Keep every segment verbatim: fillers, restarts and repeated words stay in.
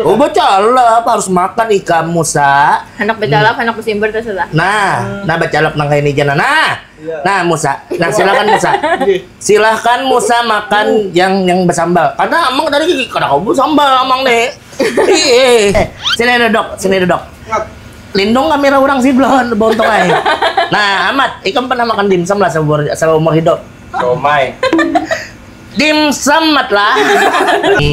Oh, bacalap, harus makan ikam, Musa. Anak bacalap, anak besimbar, terserah. Nah, nah, bacalap nang kayak ini jana. Nah, nah, Musa. Nah, silakan, Musa. Silahkan, Musa, makan yang yang bersambal. Karena amang tadi kada kau sambal, amang nih. Iya. Eh, sini duduk, sini duduk. Lindung kamera orang sih belum, beruntung aja. Nah, Amat, ikam pernah makan dimsum lah seumur, seumur hidup? Somai. Dimsum, Mat, lah.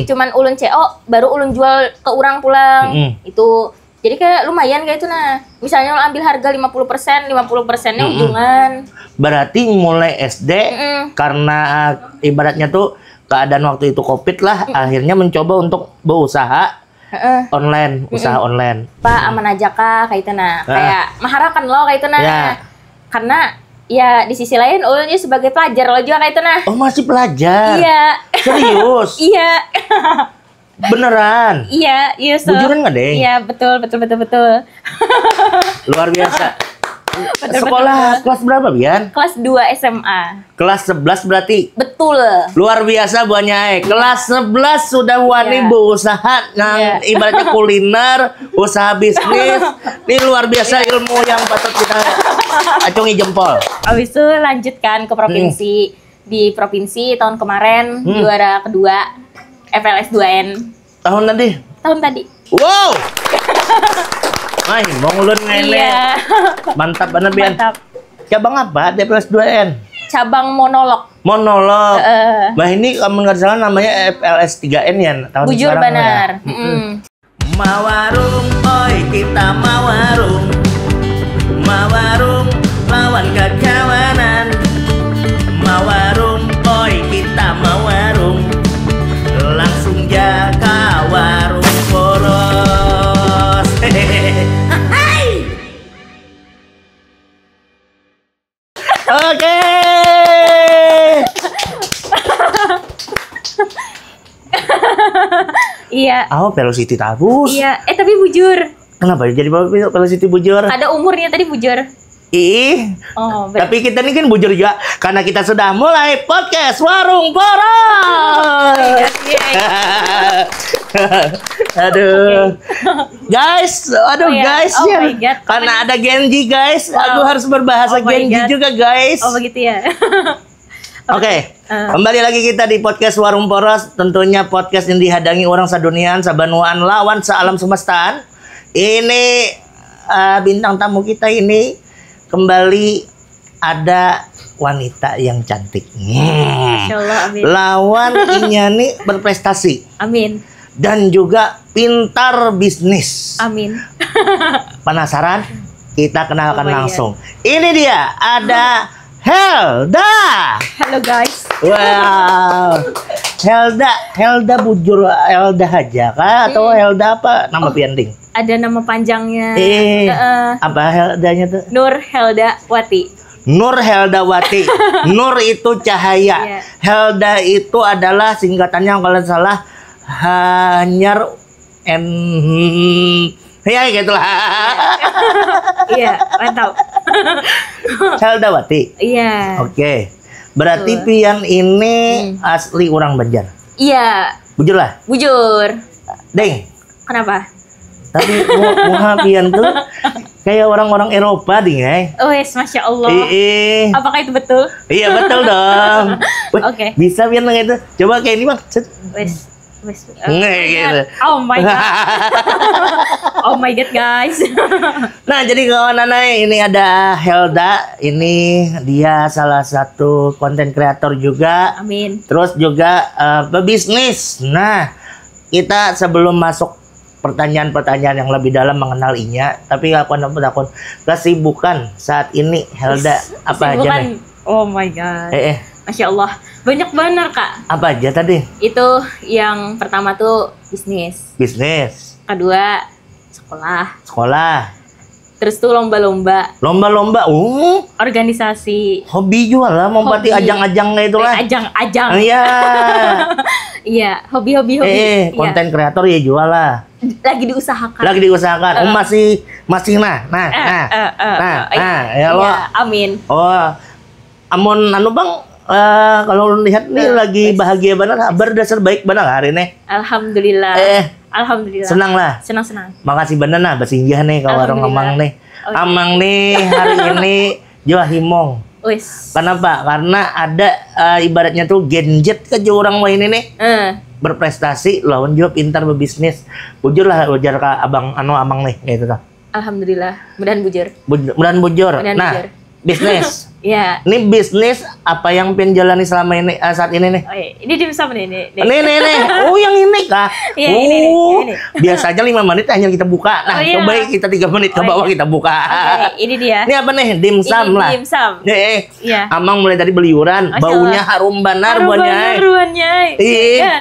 Cuman ulun C O, baru ulun jual ke orang pulang. Mm-mm. Itu. Jadi kayak lumayan kayak itu nah. Misalnya lo ambil harga lima puluh persen, lima puluh persennya Mm-mm. ujungan. Berarti mulai S D Mm-mm. karena ibaratnya tuh keadaan waktu itu covid lah, akhirnya mencoba untuk berusaha Heeh. online, usaha online. Pak, aman aja kah kayak itu nah. Ah. Kayak maharakan lo kayak itu nah. Ya. Karena ya di sisi lain ulunnya sebagai pelajar lo juga kayak itu nah. Oh, masih pelajar? Iya. Serius? Iya. Beneran? Iya, iya so. Bujuran nggak, Deng? Iya, betul, betul, betul, betul. Luar biasa. Betul, Sekolah betul, betul. Kelas berapa, Bian? Kelas dua S M A. Kelas sebelas berarti? Betul. Luar biasa buahnya, eh. Kelas sebelas sudah wani Iya. Berusaha nang Iya. Ibaratnya kuliner, usaha bisnis. Ini luar biasa ilmu yang patut kita acungi jempol. Habis itu lanjutkan ke provinsi. Di provinsi tahun kemarin Hmm. juara kedua F L S dua N. Tahun tadi? Tahun tadi. Wow. Mai, mau ngulun ngene. Iya. Mantap banget, Bian. Mantap. Cabang apa di F L S dua N? Cabang monolog. Monolog. Heeh. Nah, ini kalau nggak salah namanya F L S tiga N ya tahun Bujur sekarang benar. Ya. Mm-mm. Mawarung, oi kita mawarung. Mawarung lawan kakawanan. Mawarung, oi kita mawarung. Langsung ja ka warung poros. Oke. Iya. Oh, velocity tarus. Iya. Eh, tapi bujur. Kenapa jadi velocity bujur? Ada umurnya tadi bujur. Ih. Oh, ber- Tapi kita ini kan bujur juga karena kita sudah mulai podcast Warung Poros. Iya. Aduh. Guys, aduh Oh, iya. guys Oh ya. My God. Karena ada Genji guys, aku harus berbahasa Oh My Genji God. Juga guys. Oh, begitu ya. Oke, Eh. Kembali lagi kita di podcast Warung Poros, tentunya podcast yang dihadangi orang saduniaan, sabanuaan, lawan sealam semestaan. Ini eh, bintang tamu kita ini kembali ada wanita yang cantik. Hmm. Masya Allah, amin. Lawan inya nih berprestasi Amin. dan juga pintar bisnis. Amin. Penasaran? Kita kenalkan Oh my God. Langsung. Ini dia, ada Helda. Halo guys. Wow. Helda, Helda bujur Helda aja kah atau Hmm. Helda apa nama pian, Ding? Ada nama panjangnya. Eh, Heeh. apa Heldanya tuh? Nur Helda Wati. Nur Heldawati. Nur itu cahaya. Iya. Helda itu adalah singkatannya kalau nggak salah hanyar M ya gitulah. Iya, mantap. Heldawati. Iya. Oke. Berarti Betul. pian ini Hmm. asli orang Banjar. Iya, Bujur lah. Bujur. Deng. Kenapa? Tapi mu- muha pian tuh kayak orang-orang Eropa, Ding, eh. Wes, masya Allah. Ih, ih. Apakah itu betul? Iya, betul dong. Weh, Oke. Bisa pian kayak itu. Coba kayak ini, Bang. Set. Wes, wes. Nggak, gitu. Oh my god. Oh my god, guys. Nah, jadi kawan anai, ini ada Helda. Ini dia salah satu konten kreator juga. Amin. Terus juga eh, pebisnis. Nah, kita sebelum masuk pertanyaan-pertanyaan yang lebih dalam mengenal inya, tapi aku ada takut kesibukan saat ini Helda apa aja Kesibukan. Nih? Oh my god. Eh, eh, Masya Allah. Banyak benar, Kak. Apa aja tadi? Itu yang pertama tuh bisnis. Bisnis, Kedua, sekolah. Sekolah, Terus tuh lomba-lomba, lomba-lomba, uh, organisasi. Hobi juga lah, mau Hobi. Ajang-ajang kayak itulah. Eh, ajang-ajang. Iya. Iya, hobi-hobi hobi. Eh, Iya. Konten kreator ya jual lah. Lagi diusahakan. Lagi diusahakan. Oh, Eh. Masih masih nah, nah, Eh, nah, eh, eh, nah, eh, nah, iya. ya lo. Iya, amin. Oh, amun anu Bang, eh, kalau lihat nih Eh, lagi wes. Bahagia banget, kabar dasar baik banget hari ini. Alhamdulillah. Eh, Alhamdulillah. Senang lah. Senang-senang. Makasih bener nah besinggah nih ke warung Alhamdulillah. Amang nih. Oh, iya. Amang nih hari ini jua himong. Wis. Kenapa? Karena ada eh, ibaratnya tuh Gen Z aja orang wah ini nih. Eh, Berprestasi lawan juga pintar berbisnis. Bujur lah ujar ke abang anu amang nih kayak itu tuh. Alhamdulillah. Mudahan bujur. Bujur, mudahan bujur. Mudahan Nah, bujur. Bisnis. Ya. Ini bisnis apa yang pian jalani selama ini eh, saat ini nih? Oh, iya. Ini dimsum nih, nih. nih. Nih nih nih. Oh yang ini kah? Iya, ini nih, Oh, ini. Biasanya lima menit hanya kita buka. Nah, Oh, iya. coba kita tiga menit ke Oh, bawah iya. kita buka. Oke, ini dia. Ini apa nih? Dimsum Ini lah. Dimsum. Nih, eh. Iya. Amang mulai tadi beliuran, Masya baunya Allah. harum banar Harum buahnya. banar buahnya. Ih. Ya.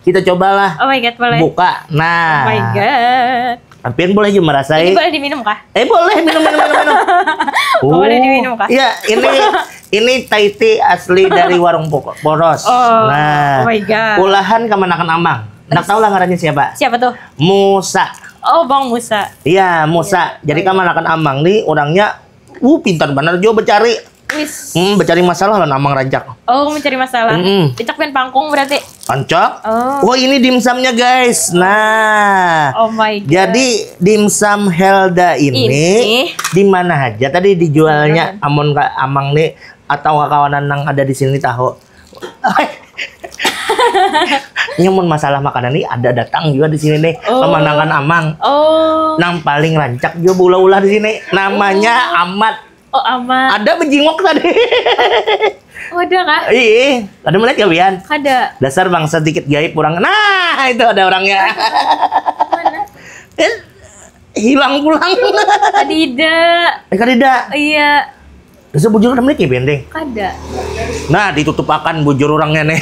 Kita cobalah. Oh my god, boleh. Buka. Nah. Oh my god. Pian boleh juga merasai. Ini boleh diminum kah? Eh boleh minum minum minum minum. Boleh diminum kah? Iya, ini ini Thai tea asli dari warung Poko- Poros. Oh, nah, oh my God. Olahan kamanakan Amang. Ndak tahu lah ngarannya siapa. Siapa tuh? Musa. Oh, Bang Musa. Iya, Musa. Jadi kamanakan Amang nih orangnya uh pintar benar juga bercari. Wis. Hmm, bercari masalah lah Amang rancak. Oh, mencari masalah. Mm-mm. Dicak pian pangkung berarti. Rancak. Oh. Wah, ini dimsumnya guys. Nah. Oh my god. Jadi dimsum Helda ini, Ini. Di mana aja tadi dijualnya amon ka amang nih atau kawanan nang ada di sini tahu. Nyamun masalah makanan nih ada datang juga di sini nih Oh. Kamanakan Amang. Oh. Nang paling rancak juga ulah-ulah di sini. Namanya Amat. Oh, Amat. Ada bejingok tadi. Oh, ada kah? Iya, ada melihat ya Wian? Kada. Dasar bangsa dikit gaib orang. Nah, itu ada orangnya. Mana? Eh, hilang pulang. Kadida. Eh, kadida. Iya. Dasar bujur ada melihat ya Bendeng. Kada. Nah, ditutup akan bujur orangnya nih.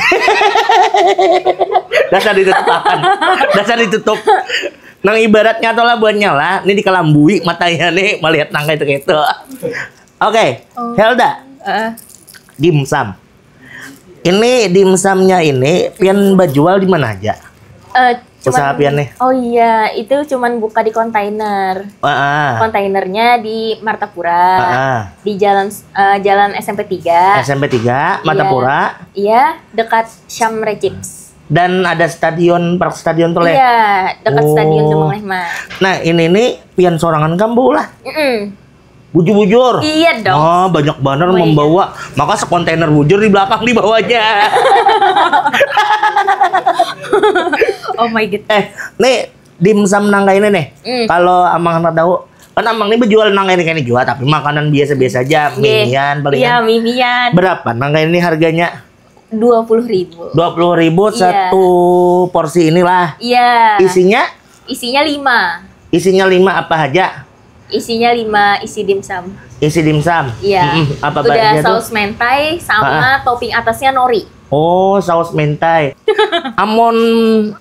Dasar ditutup akan. Dasar ditutup. Nang ibaratnya atau lah buatnya lah, ini dikalambui matanya nih melihat nang itu gitu. Oke, Oh. Helda, Heeh. dimsum. Ini dimsumnya ini pian bajual di mana aja? Eh, Usaha cuman- pian nih. Oh iya, itu cuman buka di kontainer. Wah, Kontainernya di Martapura. ah, Di jalan eh, jalan S M P tiga. S M P tiga, Martapura, Iya, dekat Syamre Chips. Dan ada stadion, park stadion tuh leh. Iya, dekat Oh. Stadion Demang Lehman. Nah, ini nih pian sorangan kan Bu lah. Mm-mm. Bujur-bujur. Iya dong. Oh, banyak banget Oh, iya. Membawa. Maka sekontainer bujur di belakang dibawanya. Oh my god. Eh, nih dimsum nang kayak ini nih. Mm. Kalau amang hendak tahu, kan amang ini berjual nang kayak ini kayak ini juga, tapi makanan biasa-biasa aja, Iya. mie-mian palingan. Iya, mie-mian. Berapa nang kayak ini harganya? Dua puluh ribu. Dua puluh ribu Iya. Satu porsi inilah. Iya. Isinya? Isinya lima. Isinya lima apa aja? Isinya lima isi dimsum. Isi dimsum. Iya. Mm-mm. Apa Udah aja tuh? Saus mentai sama topping atasnya nori. Oh, saus mentai. Amon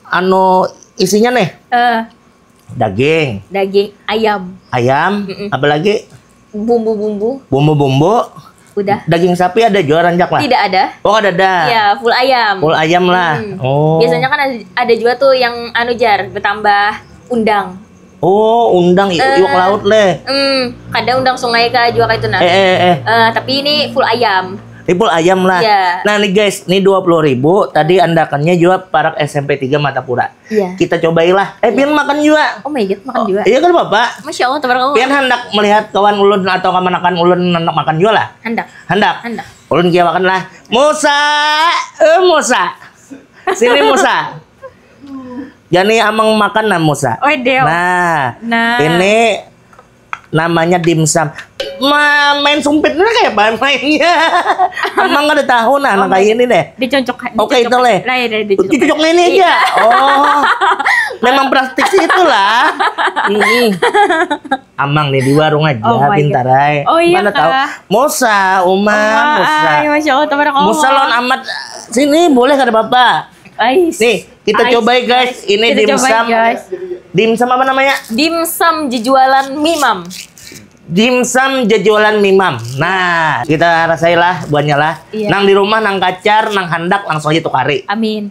anu isinya nih Eh, daging, daging ayam, ayam, Mm-mm. apalagi bumbu-bumbu, bumbu-bumbu, udah. Daging sapi ada juga rancak lah. Tidak ada. Oh, ada ada. Ya, full ayam. Full ayam lah. Hmm. Oh. Biasanya kan ada, ada juga tuh yang anu jar, bertambah undang. Oh, undang i- Eh. iwak laut leh. Hmm, kadang undang sungai kah juga kayak itu nah. Eh eh eh. Eh, tapi ini full ayam. Ini full ayam lah. Iya. Nah nih guys, ini dua puluh ribu. Tadi andakannya juga parak S M P tiga Martapura. Iya. Kita cobailah. Eh, pian makan juga. Oh my god, makan juga. Iya kan Bapak? Masya Allah, tabarakallah. Pian hendak melihat kawan ulun atau kamanakan ulun hendak makan juga lah. Handak. Hendak. Handak. Ulun kiawakan lah. Musa, eh Musa. Sini Musa. Jani amang makan nah Musa. Wedel. Nah, Nah. Ini namanya dimsum. Ma main sumpit ini kayak apa mainnya? Amang kada tahu nah, nang kayak ini deh. Dicocok. Oke, dicocok. itu leh. Lah, ya, dicocok. Cucuknya ini aja. Oh, memang praktis itulah. Mm-mm. Amang nih di warung aja, Oh my pintar God. Ai. Oh iya Mana kah? Tahu? Musa, Uma, Wah, Musa. Ay, masya Allah, tabarakallah. Musa lawan Amat sini boleh kada apa-apa. Ais. Nih, kita Ais, cobai guys, guys. ini Kita dimsum. cobai, guys. Dimsum apa namanya? Dimsum jejualan Mimam. Dimsum jejualan Mimam. Nah, kita rasailah buahnya lah. Iya. Nang di rumah, nang kacar, nang handak langsung aja tukari. Amin.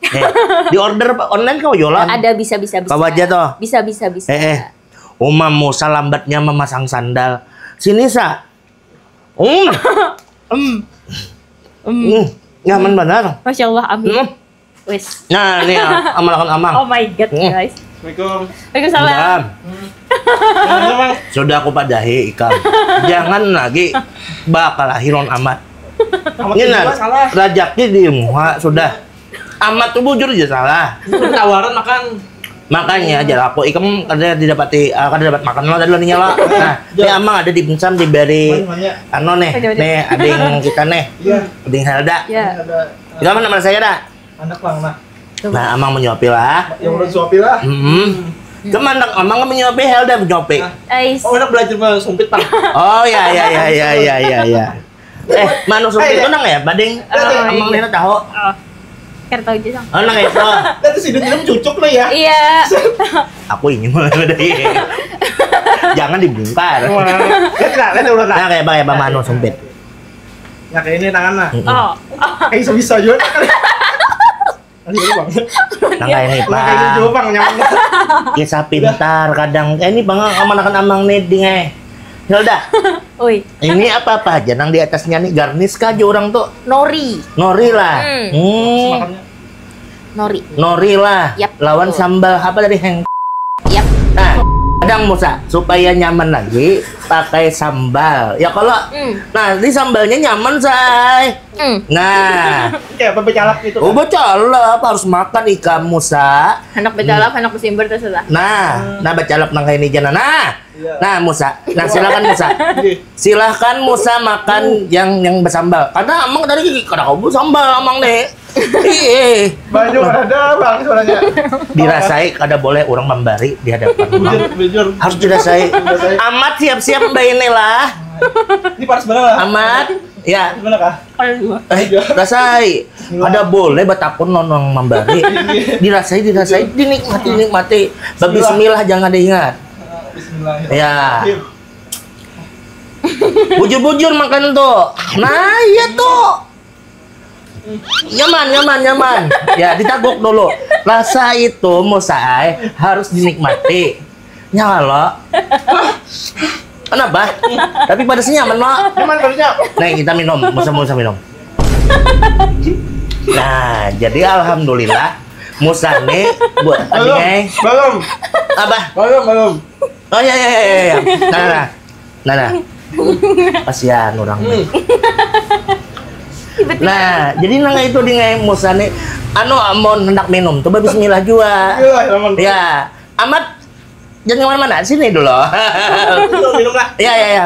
Nih, di order online kau jualan. Ada bisa bisa bisa. Bawa aja toh. Bisa bisa bisa. Eh, eh. Uma Musa lambatnya memasang sandal. Sini sa. Hmm. Hmm. Hmm. Nyaman benar. Masya Allah, amin. Hmm. Wis. Nah, ini ya, amalakan amang. Oh my god, hmm, guys. Assalamualaikum. Waalaikumsalam. Sudah aku padahi ikam. Jangan lagi bakal lawan amat. Amat ini nah, salah. Rajaki di muha sudah. Amat tuh bujur aja salah. Tawaran makan. Makanya aja aku ikam kada didapati, ah, kada dapat makan lo tadi lo nyala. Nah, ini amang ada dimsum diberi anu nih, nih ading kita nih. Iya. Ading Helda. Iya. Ikam mana saya dah? Anak lang nah. Nah, amang menyuapi lah. Yang udah suapi lah. Hmm. Cuma anak amang menyuapi, Helda menyuapi. Ais. Oh, anak belajar menyumpit, Bang. Oh ya ya ya ya ya ya ya. Eh, manusia itu nang ya, bading. Oh, amang iya. Nina tahu. Oh. Kira tahu aja, Sang. Oh, nang itu. Nanti si Dudulem cucuk lo ya. Iya. Aku ini malah ada. Jangan dibongkar. Wah. Lihat lah, lihat dulu lah. Nah, kayak apa, kayak apa manu sumpit. Ya kayak ini tangan lah. Oh. Kayak bisa-bisa juga. Aduh, bang. Nang kayak ini, Bang. Kayak ini juga, Bang, nyaman. Kisah pintar kadang. Eh, ini Bang, amanakan amang nih, ding eh. Hilda. Oi. Ini apa-apa aja nang di atasnya nih, garnis kah aja orang tuh? Nori. Nori lah. Hmm. Hmm. Nori. Nori lah. Yap, lawan betul. Sambal apa tadi, Heng? Yap. Nah, kadang Musa supaya nyaman lagi pakai sambal. Ya kalau hmm. Nah, di sambalnya nyaman say. Hmm. Nah. Kayak apa becalap gitu. Oh, kan? Becalap harus makan ikam Musa. Anak becalap, hmm. Anak besimbar terserah. Nah, hmm. Nah becalap nang kayak ini jana. Nah. Iya. Nah, Musa. Nah, silakan Musa. Iya. Silakan Musa makan uh. Yang yang bersambal. Karena amang tadi kada kau bersambal amang nih. Iya. Banyak ada bang suaranya. Dirasai kada boleh orang membari di hadapan bujur, bujur. Harus dirasai. Dirasai. Amat siap-siap mbak inilah. Ini panas banget lah. Amat, ya. Gimana kah? Eh, rasai. Ada boleh batakun nonong membari. Iya. Dirasai, dirasai, dinikmati, dinikmati. Bismillah jangan diingat. Bismillah. Ya. Bujur-bujur makan tuh. Nah, iya tuh. Nyaman, nyaman, nyaman. Ya, ditaguk dulu. Rasa itu musai harus dinikmati. Nyala. Kenapa? Tapi pedasnya nyaman, Mak. Nyaman pedasnya. Nih, kita minum, musa-musa minum. Nah, jadi alhamdulillah Musa nih buat belum, belum. Apa? Belum, belum. Oh ya ya ya ya. Nah, nah. Nah, nah. Kasihan orang nih. Hmm. Nah, jadi nang itu di ngai Musa nih anu amun hendak minum tuh bismillah jua. Iya, aman. Ya, Amat jangan kemana-mana, sini dulu. Minum, minum lah. Ya ya ya.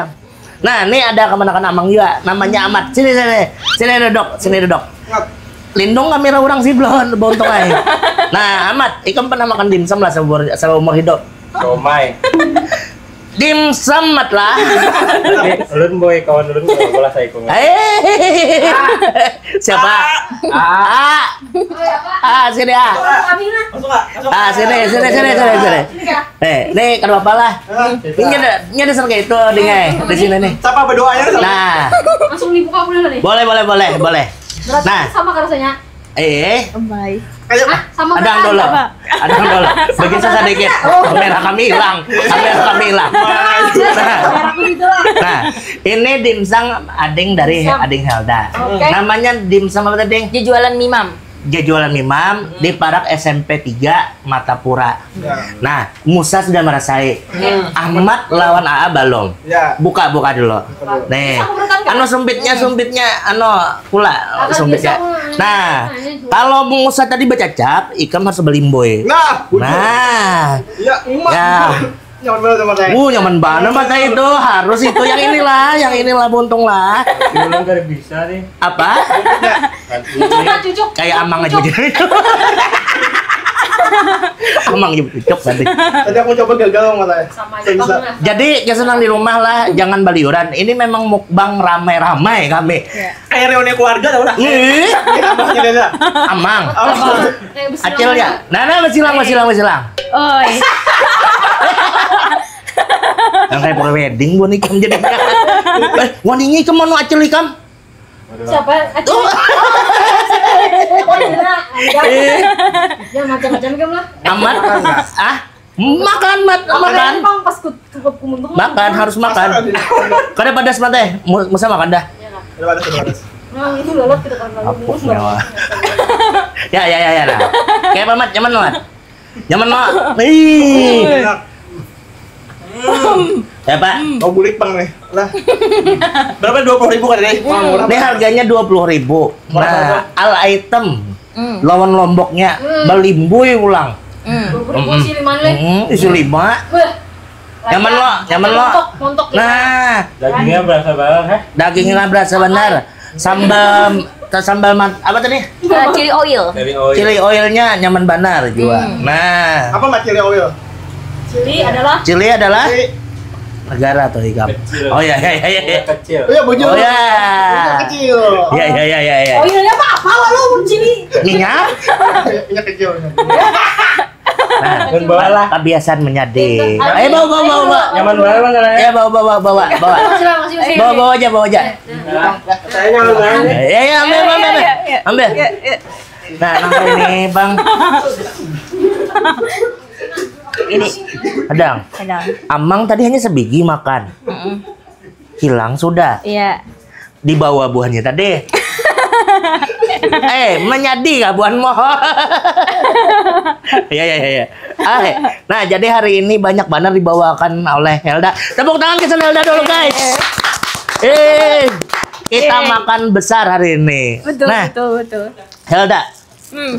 Nah, ini ada kemanakan amang juga, namanya Amat. Sini sini. Sini duduk, sini duduk. Lindung kamera orang sih belum beruntung aja. Nah, Amat, ikam pernah makan dimsum lah seumur seumur hidup. Somai. Dimsum mat lah. Ulun boy kawan ulun bola saikung. Eh. Siapa? Ah. Ah, sini ah. Ah, sini sini sini sini sini. Eh, ini kada apa-apa lah. Ini ada ini ada serga itu dengai di sini nih. Siapa berdoanya? Nah. Langsung dibuka boleh nih. Boleh boleh boleh boleh. Nah, sama rasanya. Eh. Baik. Ayo. Ah, sama adang dulu. Adang dulu. Begitu sedikit. Oh. Kamera kami hilang. Kamera kami hilang. Nah, ini dimsum ading dari ading Helda. Okay. Namanya dimsum apa tadi? Jejualan Mimam. Jejualan Mimam di parak S M P tiga Martapura. Ya. Nah, Musa sudah merasai. Hmm. Ahmad lawan Aa belum. Ya. Buka buka dulu. Buka dulu. Nih. Anu sumpitnya sumpitnya anu pula sumpitnya. Nah, kalau Musa tadi bercacap, ikam harus belimboi. Nah, nah. Ya, ya. Nyaman banget sama saya. Uh, nyaman banget mata itu. Harus itu yang inilah, yang inilah buntung lah. Belum kada bisa nih. Apa? Cucuk, cucuk. Kayak amang aja. Amang aja cucuk tadi. Tadi aku coba gagal sama saya. Sama aja. Jadi, ya senang di rumah lah, jangan baliuran. Ini memang mukbang ramai-ramai kami. Ya. Kayak reuni keluarga tau lah. Ih. Ini abahnya Dada. Amang. Amang. Acil ya. Nah, nah, basilang, basilang, basilang. Oi. Yang kayak pre-wedding buat ikam jadinya. Eh, waninya ikam mana acil ikam? Siapa? Acil. Oh, iya. Eh. Ya macam-macam ikam lah. Amat. Ah, makan mat, makan. Bang pas ku cukup kumuntung. Makan harus makan. Kada padas mate. Musa makan dah. Iya, Kak. Kada padas, kada padas. Nah, itu lolot kita kan lalu. Apuk nyawa. Ya, ya, ya, ya, nah. Kayak apa, Mat? Nyaman, Mat? Nyaman, Mat? Ih. Ya, Pak. Mau bulik, Bang, nih. Lah. Berapa? Dua puluh ribu kan, nih? Wah, murah. Ini harganya dua puluh ribu. Nah, al item. Hmm. Lawan lomboknya hmm. Belimbui pulang. Hmm. Dua puluh ribu isi lima nih. Hmm, isi lima. Wah. Nyaman lo, nyaman lo. Montok, montok, ya. Nah, dagingnya berasa banget, heh. Dagingnya berasa benar. Sambal, sambal mat, apa tadi? Uh, chili oil. Chili oil. Chili oilnya nyaman benar juga. Hmm. Nah. Apa mat chili oil? Chili adalah. Chili adalah. Chili. Negara atau ikam? Kecil. Oh ya ya ya ya. Iya, kecil. Iya, bujur. Oh ya. Iya, kecil. Ya ya ya ya ya. Oilnya apa? Apa lo chili? Minyak. Iya, kecil. Nah, bawa lah. Kebiasaan menyadi. Eh, bawa, bawa, bawa, bawa. Nyaman banget, Bang, ya? Ya, bawa, bawa, bawa, bawa. Bawa, bawa aja, bawa aja. Saya nyaman banget. Ya, ya, ambil, ambil, ambil, ambil. Ambil. Nah, nah, ini, Bang. Ini. Kadang. Kadang. Amang tadi hanya sebigi makan. Hilang sudah. Iya. Dibawa buahnya tadi. Eh, menyadi kah buahmu? Ya, ya, ya, ya. Ah, eh. Nah, jadi hari ini banyak banget dibawakan oleh Helda. Tepuk tangan ke Helda dulu, guys. Eh, kita makan besar hari ini. Betul, nah, betul, betul. Helda, hmm.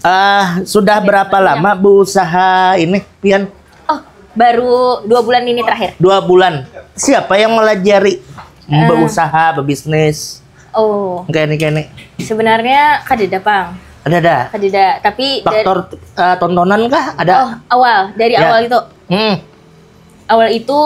Uh, sudah berapa lama berusaha ini, Pian? Oh, baru dua bulan ini terakhir. Dua bulan. Siapa yang melajari uh. Berusaha, berbisnis? Oh. Kayak ini, kayak ini. Sebenarnya kadada, Pang. Ada ada. Kadada, tapi faktor dari, uh, tontonan kah? Ada. Oh, awal, dari ya. Awal itu. Hmm. Awal itu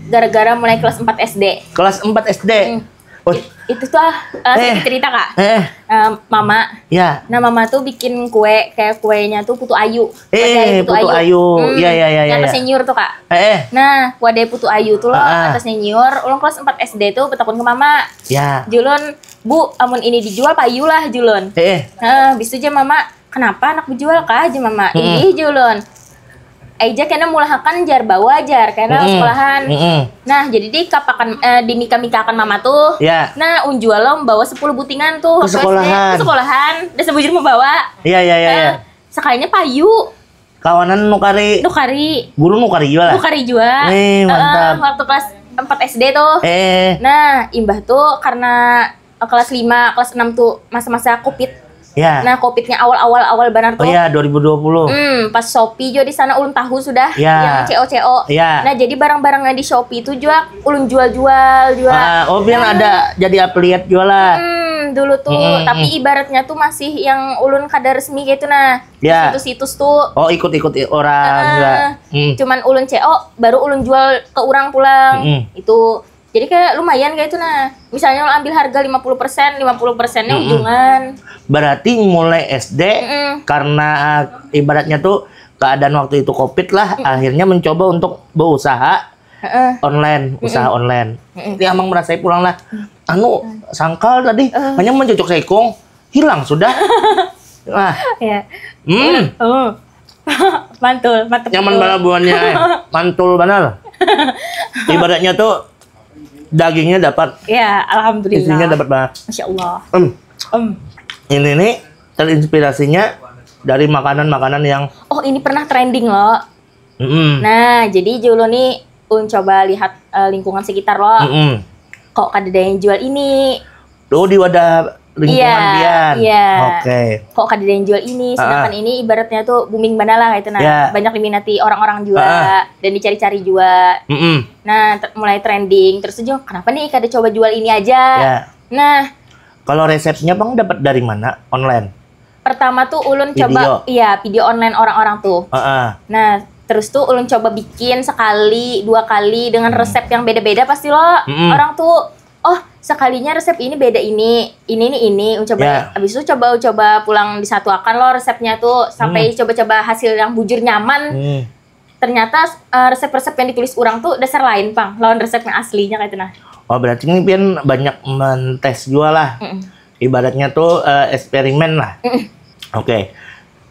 gara-gara mulai kelas empat S D. Kelas empat S D. Hmm. Oh. Itu tuh ah, uh, eh. Cerita, Kak. Eh. Uh, mama. Ya. Nah, mama tuh bikin kue, kayak kuenya tuh putu ayu. Eh, putu, putu ayu. Ayu. Hmm, ya, ya, ya, ya, ya. Atas senior tuh, Kak. Eh, eh. Nah, wadai putu ayu tuh loh, ah, ah. Atas senior. Ulun kelas empat S D tuh betakun ke mama. Ya. Julun, "Bu, amun ini dijual payu lah," julun. Eh, eh. Nah, habis itu aja mama, "Kenapa anak bejual kah?" Aja mama. Hmm. Ih, julun. Aja kena mulahakan jar bawa jar kena mm-mm. Sekolahan. Mm-mm. Nah, jadi di kapakan eh, di mika-mikakan mama tuh. Ya. Nah, unjual lo membawa sepuluh butingan tuh ke sekolahan. Ke sekolahan. Udah sebujur membawa. Iya, iya, iya. Nah, ya. Sekalinya payu. Kawanan nukari. Nukari. Guru nukari juga lah. Nukari juga. Nih, mantap. Uh, waktu kelas empat S D tuh. Eh. Nah, imbah tuh karena kelas lima, kelas enam tuh masa-masa covid. Ya. Nah, covidnya awal-awal awal benar tuh. Oh ya, dua ribu dua puluh. Hmm, pas Shopee juga di sana ulun tahu sudah ya. Yang C O C O. Ya. Nah, jadi barang-barangnya di Shopee itu juga ulun jual-jual juga. Ah, oh, biar nah. Ada jadi affiliate juga lah. Hmm, dulu tuh, hmm, tapi hmm. Ibaratnya tuh masih yang ulun kada resmi gitu nah. Ya. Situs-situs tuh. Oh, ikut-ikut orang uh, juga. Hmm. Cuman ulun C O, baru ulun jual ke orang pulang. Hmm. Itu Jadi kayak lumayan kayak itu nah. Misalnya lo ambil harga lima puluh persen, lima puluh persennya mm-mm. Ujungan. Berarti mulai S D mm-mm. Karena ibaratnya tuh keadaan waktu itu covid lah, mm-mm. Akhirnya mencoba untuk berusaha uh-uh. Online, mm-mm. Usaha online. Mm-mm. Ini amang merasai pulang lah. Mm. Anu, mm. Sangkal tadi uh. Hanya mencocok seikung, hilang sudah. Nah. Ya. Hmm. Oh. Mantul, mantap. Nyaman banget buahnya, eh. Mantul benar. Ibaratnya tuh dagingnya dapat. Ya, alhamdulillah. Isinya dapat banget. Masya Allah. Em. Em. Ini nih terinspirasinya dari makanan-makanan yang. Oh, ini pernah trending loh. Mm-mm. Nah, jadi Jolo nih ulun coba lihat uh, lingkungan sekitar loh. Mm-mm. Kok kada ada yang jual ini? Tuh di wadah lingkungan iya, pian. Iya. Oke. Kok kada ada yang jual ini? Sedangkan uh-uh. Ini ibaratnya tuh booming banget lah itu nah. Yeah. Banyak diminati orang-orang juga uh-uh. Dan dicari-cari juga. Mm-mm. Nah, ter- mulai trending terus aja kenapa nih kada coba jual ini aja. Yeah. Nah, kalau resepnya Bang dapat dari mana? Online. Pertama tuh ulun video. Coba iya video online orang-orang tuh. Uh-uh. Nah, terus tuh ulun coba bikin sekali, dua kali dengan hmm. Resep yang beda-beda pasti lo. Mm-mm. Orang tuh oh sekalinya resep ini beda ini ini nih ini coba yeah. Habis itu coba coba pulang disatuakan lo resepnya tuh sampai hmm. Coba-coba hasil yang bujur nyaman hmm. Ternyata uh, resep-resep yang ditulis orang tuh dasar lain pang lawan resep yang aslinya kayak itu nah. Oh berarti ini pian banyak mentes juga lah. Mm-mm. Ibaratnya tuh uh, eksperimen lah. Mm-mm. Oke.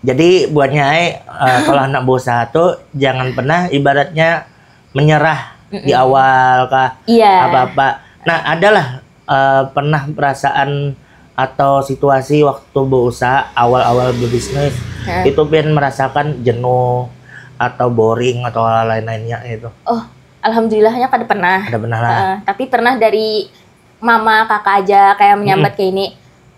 Jadi buatnya ai uh, kalau anak berusaha tuh jangan pernah ibaratnya menyerah mm-mm. Di awal kah iya. Apa-apa. Nah adalah uh, pernah perasaan atau situasi waktu berusaha awal-awal berbisnis, hmm, itu pian merasakan jenuh atau boring atau hal lain-lainnya itu? Oh, alhamdulillahnya kada pernah. Kada pernah lah. Uh, tapi pernah dari mama kakak aja kayak menyambat, hmm, kayak ini,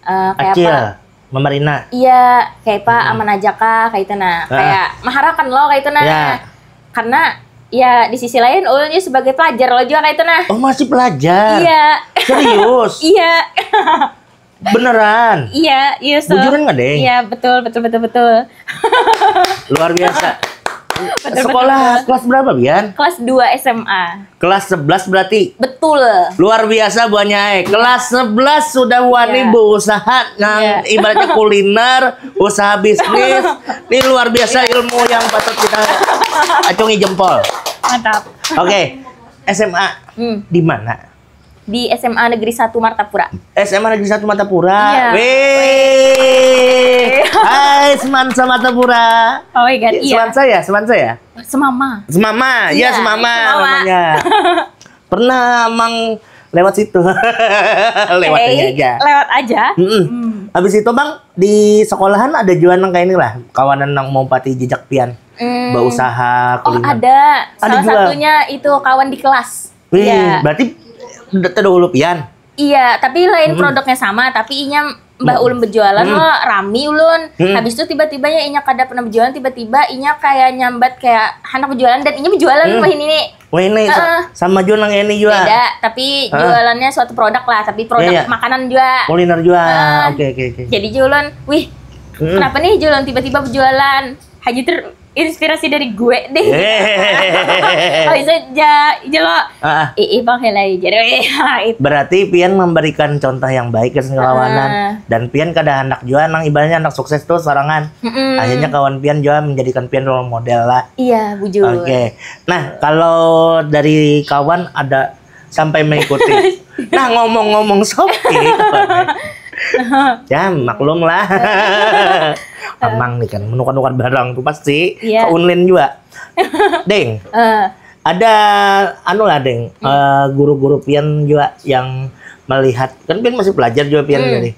uh, kayak acil apa? Memerina. Iya, kayak apa, hmm, aman aja kah kayak itu nah. Uh. Kayak maharakan lo kayak itu nah. Ya. Karena ya di sisi lain ulun sebagai pelajar lo juga kayak itu nah. Oh, masih pelajar? Iya. Serius? Iya. Beneran? Iya, iya. So. Bujuran nggak, Deng? Iya, betul, betul, betul, betul. Luar biasa. Betul, sekolah betul, betul. Kelas berapa, Bian? Kelas dua S M A. Kelas sebelas berarti? Betul. Luar biasa buhannya, eh. Kelas sebelas sudah wani, iya, berusaha nang, iya, ibaratnya kuliner, usaha bisnis. Ini luar biasa, iya, ilmu yang patut kita acungi jempol. Mantap. Oke, S M A, hmm, di mana? Di S M A Negeri satu Martapura. S M A Negeri satu Martapura. Iya. Wih. Wih. Hai, semansa Martapura. Oh my God, iya. Semansa ya? Semansa ya? Semama. Semama. Ya, iya, semama, semama namanya. Pernah Amang lewat situ? Lewat, eh, aja. Lewat aja. Mm-mm. Hmm. Habis itu, Bang, di sekolahan ada juga nang kayak ini lah, kawanan nang maumpati jejak pian. Hmm. Berusaha kuliner. Oh, ada. Ada juga. Salah satunya itu kawan di kelas. Wih, iya, berarti terdahulu pian? Iya, tapi lain, hmm, produknya sama, tapi inya mbah, hmm, ulun berjualan, hmm, lo rami ulun. Hmm. Habis itu tiba-tibanya inya kada pernah berjualan, tiba-tiba inya kayak nyambat kayak handak berjualan dan inya berjualan, hmm, wah ini nih. Wah ini, uh-uh, sama juga nang ini juga. Beda, tapi, uh-uh, jualannya suatu produk lah, tapi produk, iya, iya, makanan juga. Kuliner juga. Uh, oke, oke, oke. Jadi ulun, wih, hmm, kenapa nih jualan tiba-tiba berjualan? Hanya ter inspirasi dari gue deh. Hehehe. Habis itu ja, ja lo, ah, ih, ih, Bang Helai. Jadi, itu. Berarti pian memberikan contoh yang baik ke kawanan. Ah. Dan pian kada handak jua nang ibaratnya handak sukses tuh sorangan. Mm-mm. Akhirnya kawan pian jua menjadikan pian role model lah. Iya, bujur. Oke. Nah, kalau dari kawan ada sampai mengikuti. Nah, ngomong-ngomong Shopee, ya maklum lah. Amang nih kan menukar-nukar barang tuh pasti, iya, ke online juga. Deng, eh, ada anu lah, Deng, hmm, eh, guru-guru pian juga yang melihat, kan pian masih pelajar juga pian, hmm, tadi.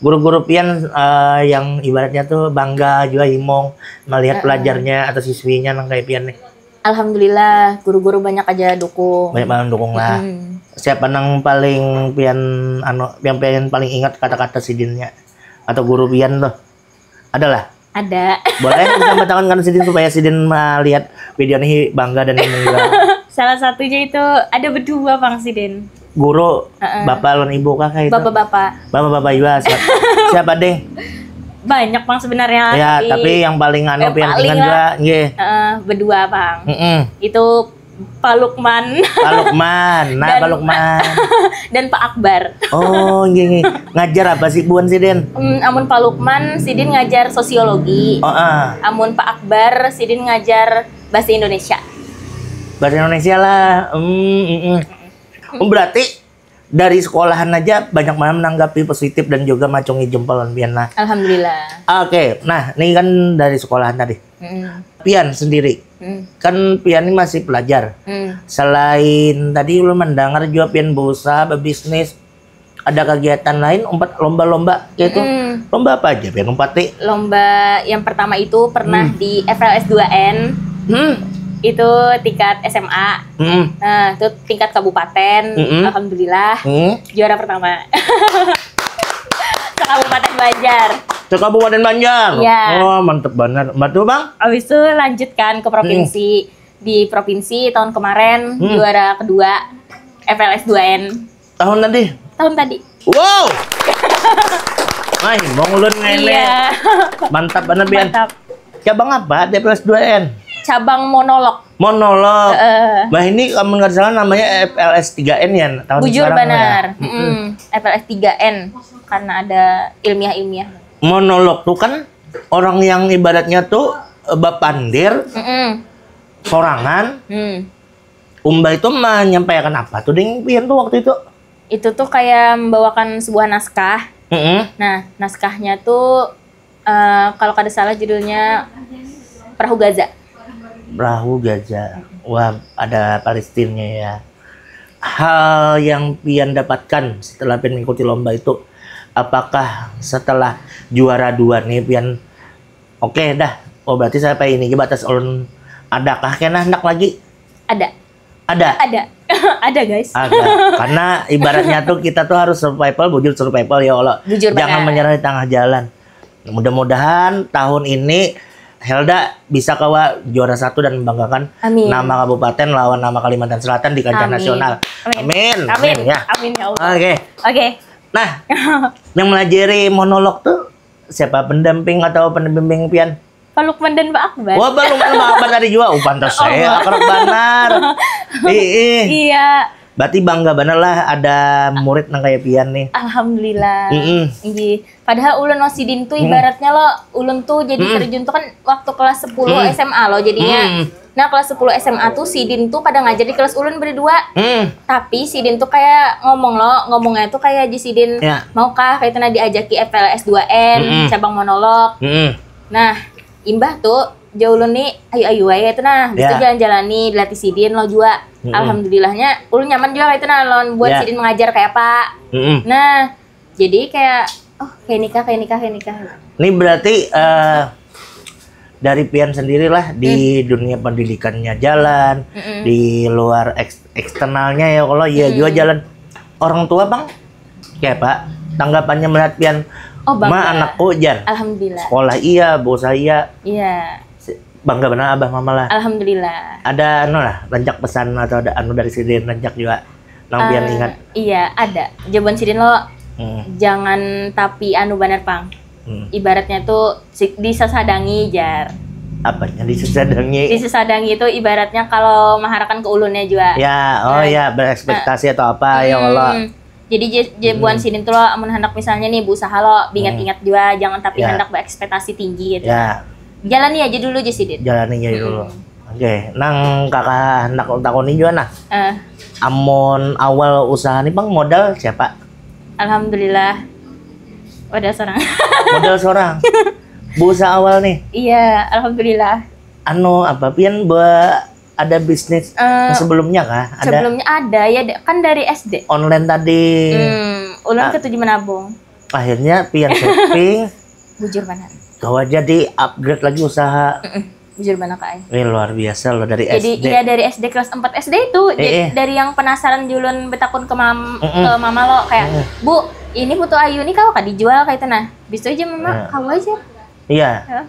Guru-guru pian, eh, yang ibaratnya tuh bangga juga, himung melihat, eh, eh, pelajarnya atau siswinya nang kayak pian nih. Alhamdulillah, guru-guru banyak aja dukung. Banyak banget dukung lah. Hmm. Siapa nang paling pian, anu, yang pian paling ingat kata-kata sidinnya atau guru pian tuh? Ada lah? Ada. Boleh disampaikan kan sidin supaya sidin melihat video ini bangga dan bangga. Salah satunya itu ada berdua, Bang, sidin. Guru, heeh, bapak lawan ibu kah kayak itu? Bapak-bapak. Bapak-bapak juga. Siapa, siapa deh? Banyak, Bang, sebenarnya. Ya, tapi, tapi yang paling anu, yang paling lah juga, nggih. Heeh, berdua, Bang. Mm-mm. Itu Pak Lukman. Pak Lukman. Nah, dan Pak Lukman. Dan Pak Akbar. Oh, nggih, nggih. Ngajar apa sih, buan sidin? Hmm, amun Pak Lukman, sidin ngajar sosiologi. Oh, ah. Amun Pak Akbar, sidin ngajar bahasa Indonesia. Bahasa Indonesia lah. Hmm, hmm, hmm. Oh, berarti dari sekolahan aja banyak banget menanggapi positif dan juga macungi jempol lawan pian lah. Alhamdulillah. Oke, nah ini kan dari sekolahan tadi. Mm. Pian sendiri, mm, kan pian ini masih pelajar. Mm. Selain tadi ulun mendengar juga pian berusaha, berbisnis, ada kegiatan lain, umpat lomba-lomba gitu. Mm. Lomba apa aja pian umpati? Lomba yang pertama itu pernah, hmm, di F L S dua N. Hmm. Itu tingkat S M A. Hmm. Nah, itu tingkat kabupaten. Mm-mm. Alhamdulillah. Hmm. Juara pertama. Se-Kabupaten Banjar. Se-Kabupaten Banjar? Iya. Oh, mantep banget. Betul, Bang? Habis itu lanjutkan ke provinsi. Hmm. Di provinsi tahun kemarin, hmm, juara kedua F L S dua N. Tahun tadi? Tahun tadi. Wow! Nah, mau ulun ngene. Iya. Mantap banget, Bian. Mantap. Cabang apa di F L S dua N? Cabang monolog. Monolog. Heeh. Nah, ini kalau nggak salah namanya F L S tiga N ya, tahun sekarang ya. Bujur, benar. Mm-mm. F L S tiga N, karena ada ilmiah-ilmiah. Monolog tuh kan orang yang ibaratnya tuh, eh, bapandir, mm-mm, sorangan. Hmm. Umba itu menyampaikan apa tuh, Ding, pian tuh waktu itu? Itu tuh kayak membawakan sebuah naskah. Mm-mm. Nah, naskahnya tuh, eh, kalau kada salah judulnya Perahu Gaza. Perahu Gaza. Wah, ada Palestinnya ya. Hal yang pian dapatkan setelah pian mengikuti lomba itu, apakah setelah juara dua nih pian, oke dah, oh berarti sampai ini aja batas ulun, adakah kena hendak lagi? Ada. Ada. Ada. Ada guys. Ada. Karena ibaratnya tuh kita tuh harus survival, bujur survival ya Allah. Bujur Jangan banar. Menyerah di tengah jalan. Mudah-mudahan tahun ini Helda bisa kawa juara satu dan membanggakan Amin. Nama kabupaten lawan nama Kalimantan Selatan di kancah Amin. Nasional. Amin. Amin. Amin. Ya. Amin ya Allah. Oke. Oke. Nah, yang melajari monolog tuh siapa, pendamping atau pendamping pian? Pak Lukman dan Pak Akbar. Wah, Pak Lukman Pak Akbar tadi juga. Oh, pantas saya akrab banar. Ih, Iya. Berarti bangga banar lah ada murid nang kayak pian nih. Alhamdulillah. Mm-mm. Inggih. Padahal ulun lo sidin tuh ibaratnya lo ulun tuh jadi terjun tuh kan waktu kelas sepuluh S M A lo jadinya. Mm. Nah, kelas sepuluh S M A tuh sidin tuh pada ngajar di kelas ulun berdua. Hmm. Tapi sidin tuh kayak ngomong lo, ngomongnya tuh kayak di sidin Ya. Mau kah kayak itu nah diajaki F L S dua N, Mm-mm. Cabang monolog. Mm-mm. Nah, imbah tuh jauh ulun nih ayu-ayu aja itu nah. Habis itu Ya. jalan-jalani dilatih sidin lo juga. Mm-mm. Alhamdulillahnya ulun nyaman juga kayak itu nah lawan buat Ya. Sidin mengajar kayak apa. Mm-mm. Nah, jadi kayak oh kayak nikah kayak nikah kayak nikah. Ini berarti eh, dari pian sendirilah di dunia pendidikannya jalan, Mm-mm. di luar eks- eksternalnya ya kalau iya juga jalan. Orang tua bang, ya pak, tanggapannya melihat pian, Oh, bangga. Ma anakku jan, Alhamdulillah. Sekolah iya, berusaha iya, Iya. bangga benar abah mama lah. Alhamdulillah. Ada anu lah, rancak pesan atau ada anu dari sidin rancak juga nang pian Eh, ingat. Iya, ada. Jawaban sidin lo Hmm. jangan tapi anu banar pang. Hmm. Ibaratnya tuh si- disesadangi jar. Apanya disesadangi? Disesadangi itu ibaratnya kalau maharakan ke ulunnya juga. Ya, oh Nah. Ya, berekspektasi atau apa ya Allah. Hmm. Jadi je- je- buan sidin tuh lo amun hendak misalnya nih berusaha lo bingat-ingat juga jangan tapi Ya. Hendak berekspektasi tinggi gitu. Ya, Jalani aja dulu je sidin. Jalani aja dulu. Oke, nang kakak hendak takoni juga nah. Eh, Amun awal usaha nih bang modal siapa? Alhamdulillah. Wadah seorang. Modal seorang. Busa awal nih. Iya, alhamdulillah. Anu apa pian ba- ada bisnis Eh, sebelumnya kah? Ada Sebelumnya ada ya de- kan dari S D. Online tadi. Hmm, ulun ketuju menabung. Akhirnya pian saving, Bujur mana? Kawa jadi upgrade lagi usaha. Bujur mana kak? Ini luar biasa loh dari Jadi S D. Iya dari S D kelas empat S D itu. Jadi Eh, eh. Dari yang penasaran julun betakun ke mam ke mama lo kayak, "Bu, ini foto Ayu nih kalau kah dijual kayak itu nah." Bisa aja mama, "Kawa aja." Iya. Ya.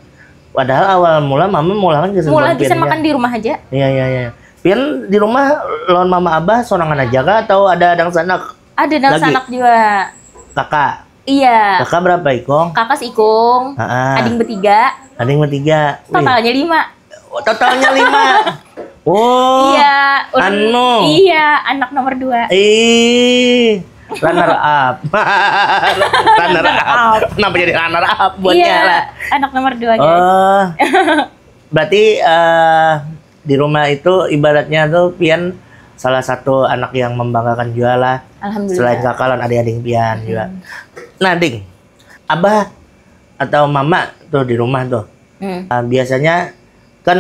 Padahal awal mula mama mulakan ke Mula Pian bisa ya. Makan di rumah aja. Iya iya iya. Pian di rumah lawan mama abah sorangan aja kah atau ada dangsanak? Ada dangsanak juga. Kakak. Iya. Kakak berapa ikung? Kakak seikung. Heeh. Ading bertiga. Ading bertiga. Wih. Totalnya lima. Oh, totalnya lima. Oh. Iya, ulun- Anu. Iya, anak nomor dua. Ih, runner up. Runner up. Kenapa jadi runner up buatnya Iya, lah? Anak nomor dua guys. Oh. Berarti eh, di rumah itu ibaratnya tuh pian salah satu anak yang membanggakan juga lah. Alhamdulillah. Selain kakak lawan adik-adik pian juga. Nah, ding, abah atau mama tuh di rumah tuh. Hmm. Ah, biasanya kan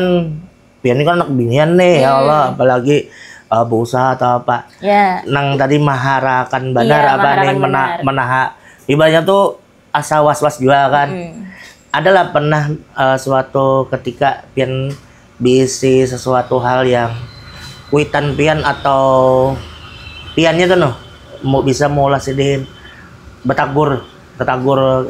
pian ini kan anak binian nih ya Allah, apalagi ah, berusaha atau apa. Ya. Nang tadi maharakan banar Iya, apa nih maharakan mena- banar. menaha. Ibaratnya tuh asa was-was juga kan. Hmm. Adalah pernah eh, suatu ketika pian bisi sesuatu hal yang kuitan pian atau piannya tuh noh mau bisa maulah sidin betagur, betagur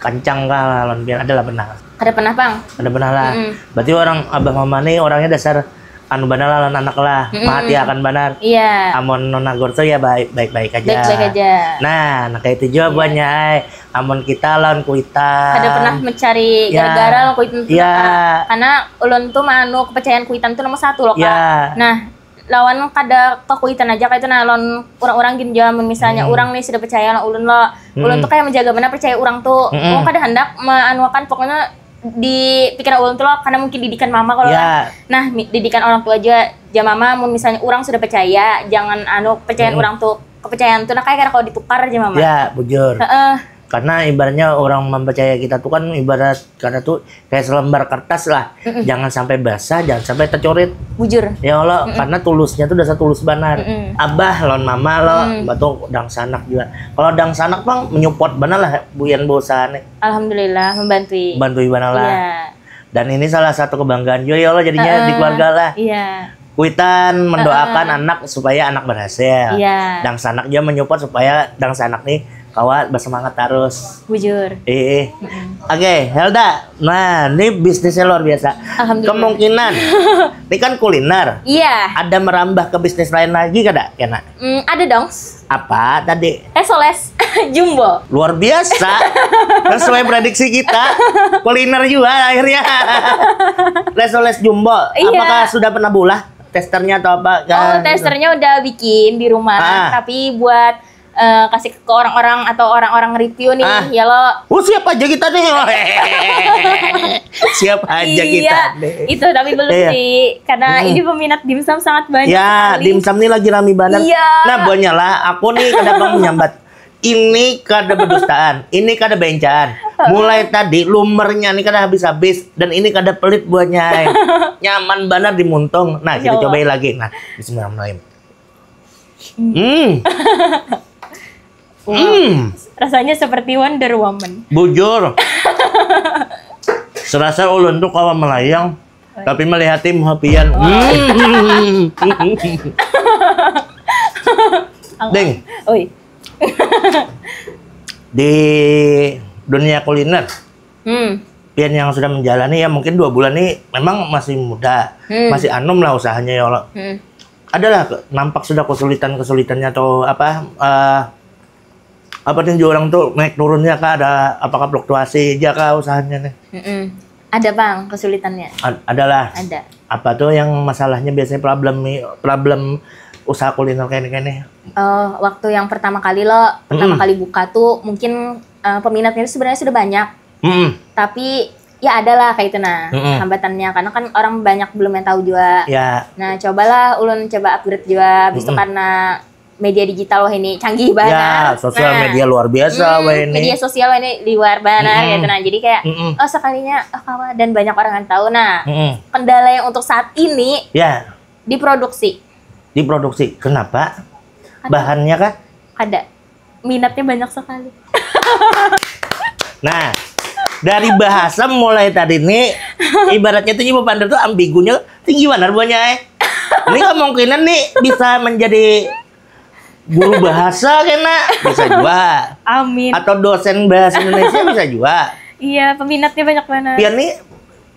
kancang kah lawan pian, adalah pernah. Kada pernah pang. Ada pernah lah. Mm-mm. Berarti orang abah mama nih orangnya dasar anu banar lah lawan anak lah, Mm-mm. perhatiakan banar. Iya. Amun nonagor tuh ya baik baik baik aja. Baik-baik aja. Nah, nah kayak itu juga buatnya, ay. Amun kita lawan kuitan. Kada pernah mencari Ya. Gara-gara lawan kuitan tuh Ya. Kak. Karena ulun tuh manu kepercayaan kuitan tuh nomor satu loh kak. Ya. Nah, lawan kada ke kuitan aja kayak itu nah lawan orang-orang gin jua mun misalnya orang nih sudah percaya lah ulun lo. Ulun tuh kayak menjaga mana percaya orang tuh. Mm-mm. Orang kada hendak meanuakan pokoknya di pikiran ulun tuh lo karena mungkin didikan mama kalau Ya. Nah, mi- didikan orang tua aja jam mama mun misalnya orang sudah percaya jangan anu kepercayaan orang tuh kepercayaan tuh nah kayak kalau ditukar aja mama. Ya, bujur. Heeh. Karena ibaratnya orang mempercaya kita tuh kan ibarat kata tuh kayak selembar kertas lah. Mm-mm. Jangan sampai basah, jangan sampai tercoret. Bujur. Ya Allah, mm-mm, karena tulusnya tuh dasar tulus banar. Mm-mm. Abah lawan mama lo, mm, batu dangsanak juga. Kalau dangsanak bang menyupport banar lah buyan bosan. Alhamdulillah membantui. Bantui banar lah. Iya. Dan ini salah satu kebanggaan juga ya Allah jadinya uh, di keluarga lah. Iya. Kuitan mendoakan uh, anak supaya anak berhasil. Iya. Dangsanak juga menyupport supaya dangsanak nih kawa bersemangat terus. Bujur. Iya. Mm-mm. Oke, Helda. Nah, ini bisnisnya luar biasa. Kemungkinan ini kan kuliner. Iya. Ada merambah ke bisnis lain lagi kada kena? Mm, ada dong. Apa tadi? Resoles jumbo. Luar biasa. Sesuai prediksi kita, kuliner juga akhirnya. Resoles jumbo. Iya. Apakah sudah pernah bulah? Testernya atau apa? Oh, testernya udah bikin di rumah, ah, tapi buat uh, kasih ke orang-orang atau orang-orang review nih, ah, ya lo. Oh, siapa aja kita nih? Siapa aja iya, kita nih? Itu tapi belum iya, sih, karena hmm, ini peminat dimsum sangat banyak. Ya, sekali. Dimsum ini lagi rame banget. Iya. Nah, buahnya lah, aku nih kadang menyambat. Ini kada bedustaan, ini kada bencaan. Mulai tadi lumernya nih kada habis-habis dan ini kada pelit buahnya. Nyaman banar di muntung. Nah, kita cobai lagi. Nah, bismillahirrahmanirrahim. Hmm. Wow. Hmm. Rasanya seperti Wonder Woman. Bujur. Serasa ulun tuh kawa melayang, tapi melihati muha pian. Hmm. Ding. Oi. Di dunia kuliner. Hmm. Pian yang sudah menjalani ya mungkin dua bulan ini memang masih muda, hmm, masih anum lah usahanya ya Allah. Hmm. Adalah nampak sudah kesulitan-kesulitannya atau apa uh, apa nih orang tuh naik turunnya kah ada apakah fluktuasi aja kah usahanya nih? Mm-mm. Ada bang kesulitannya. Ad- adalah. Ada. Apa tuh yang masalahnya biasanya problem problem usaha kuliner kayak ini? Uh, waktu yang pertama kali lo pertama mm-mm, kali buka tuh mungkin uh, peminatnya itu sebenarnya sudah banyak. Mm-mm. Tapi ya ada lah kayak itu nah mm-mm, hambatannya karena kan orang banyak belum yang tahu juga. Ya. Nah cobalah ulun coba upgrade juga, habis itu mm-mm, karena media digital wah ini canggih banget. Ya, sosial nah, media luar biasa hmm, wah ini. Media sosial wah ini luar banget mm-mm, gitu nah. Jadi kayak mm-mm, oh sekalinya oh kawan dan banyak orang yang tahu. Nah, mm-mm, kendala yang untuk saat ini ya diproduksi. Diproduksi. Kenapa? Ada. Bahannya kah? Ada. Minatnya banyak sekali. Nah, dari bahasa mulai tadi nih ibaratnya tuh ibu pandai tuh ambigunya tinggi benar buahnya eh. Ini kemungkinan nih bisa menjadi guru bahasa kena bisa juga. Amin. Atau dosen bahasa Indonesia bisa juga. Iya, peminatnya banyak banget. Pian nih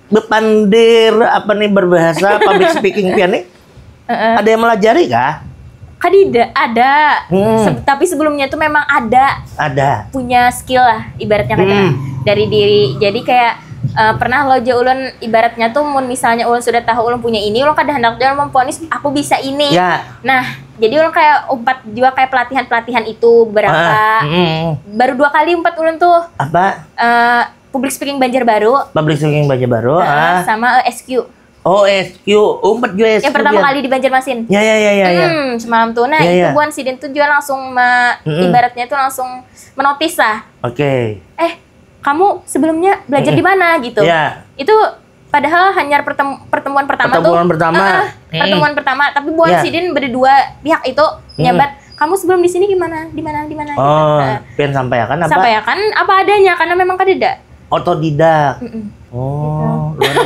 bepandir apa nih berbahasa public speaking pian nih? Uh-uh. Ada yang melajari kah? Kadida ada. Hmm. Se- tapi sebelumnya tuh memang ada. Ada. Punya skill lah ibaratnya kata hmm, dari diri. Jadi kayak uh, pernah lo aja ulun ibaratnya tuh mun misalnya ulun sudah tahu ulun punya ini ulun kada hendak jual memponis aku bisa ini. Ya. Nah jadi ulun kayak umpat juga kayak pelatihan pelatihan itu berapa uh, mm, baru dua kali umpat ulun tuh. Apa? Uh, public speaking Banjarbaru. Public speaking Banjarbaru. Uh, ah. Sama uh, S Q. Oh S Q, oh, empat juga S Q. Yang pertama ya? Kali di Banjarmasin. Ya ya ya ya. ya. Hmm, semalam tuh, nah ya, itu ya. Buan sidin tuh juga langsung me, mm -mm. Ibaratnya tuh langsung menotis lah. Oke. Okay. Eh, kamu sebelumnya belajar mm -mm. Di mana gitu? Ya. Itu padahal hanya pertem, pertemuan pertama pertemuan tuh. Pertemuan pertama. Uh, mm. Pertemuan pertama, tapi buan ya. Sidin berdua pihak itu mm. Nyambat kamu sebelum di sini gimana? Di mana? Di mana? Oh, gitu. Nah, pian sampaikan apa? Sampaikan apa adanya karena memang kadeda. Otodidak. Mm -mm. Oh, gitu.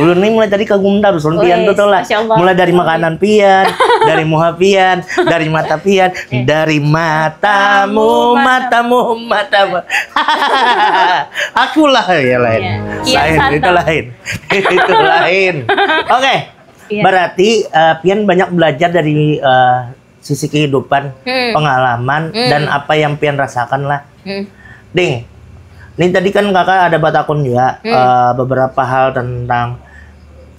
Ulun nih mulai tadi kagum terus ulun pian tuh lah. Mulai dari makanan pian, dari muha pian, dari mata pian, eh. Dari matamu, matamu, matamu. Aku lah ya lain. Ya. Lain, itu lain. Itu lain. Oke. Okay. Ya. Berarti uh, pian banyak belajar dari uh, sisi kehidupan, hmm. Pengalaman hmm. Dan apa yang pian rasakan lah. Hmm. Ding, ini tadi kan kakak ada batakun juga hmm. Uh, beberapa hal tentang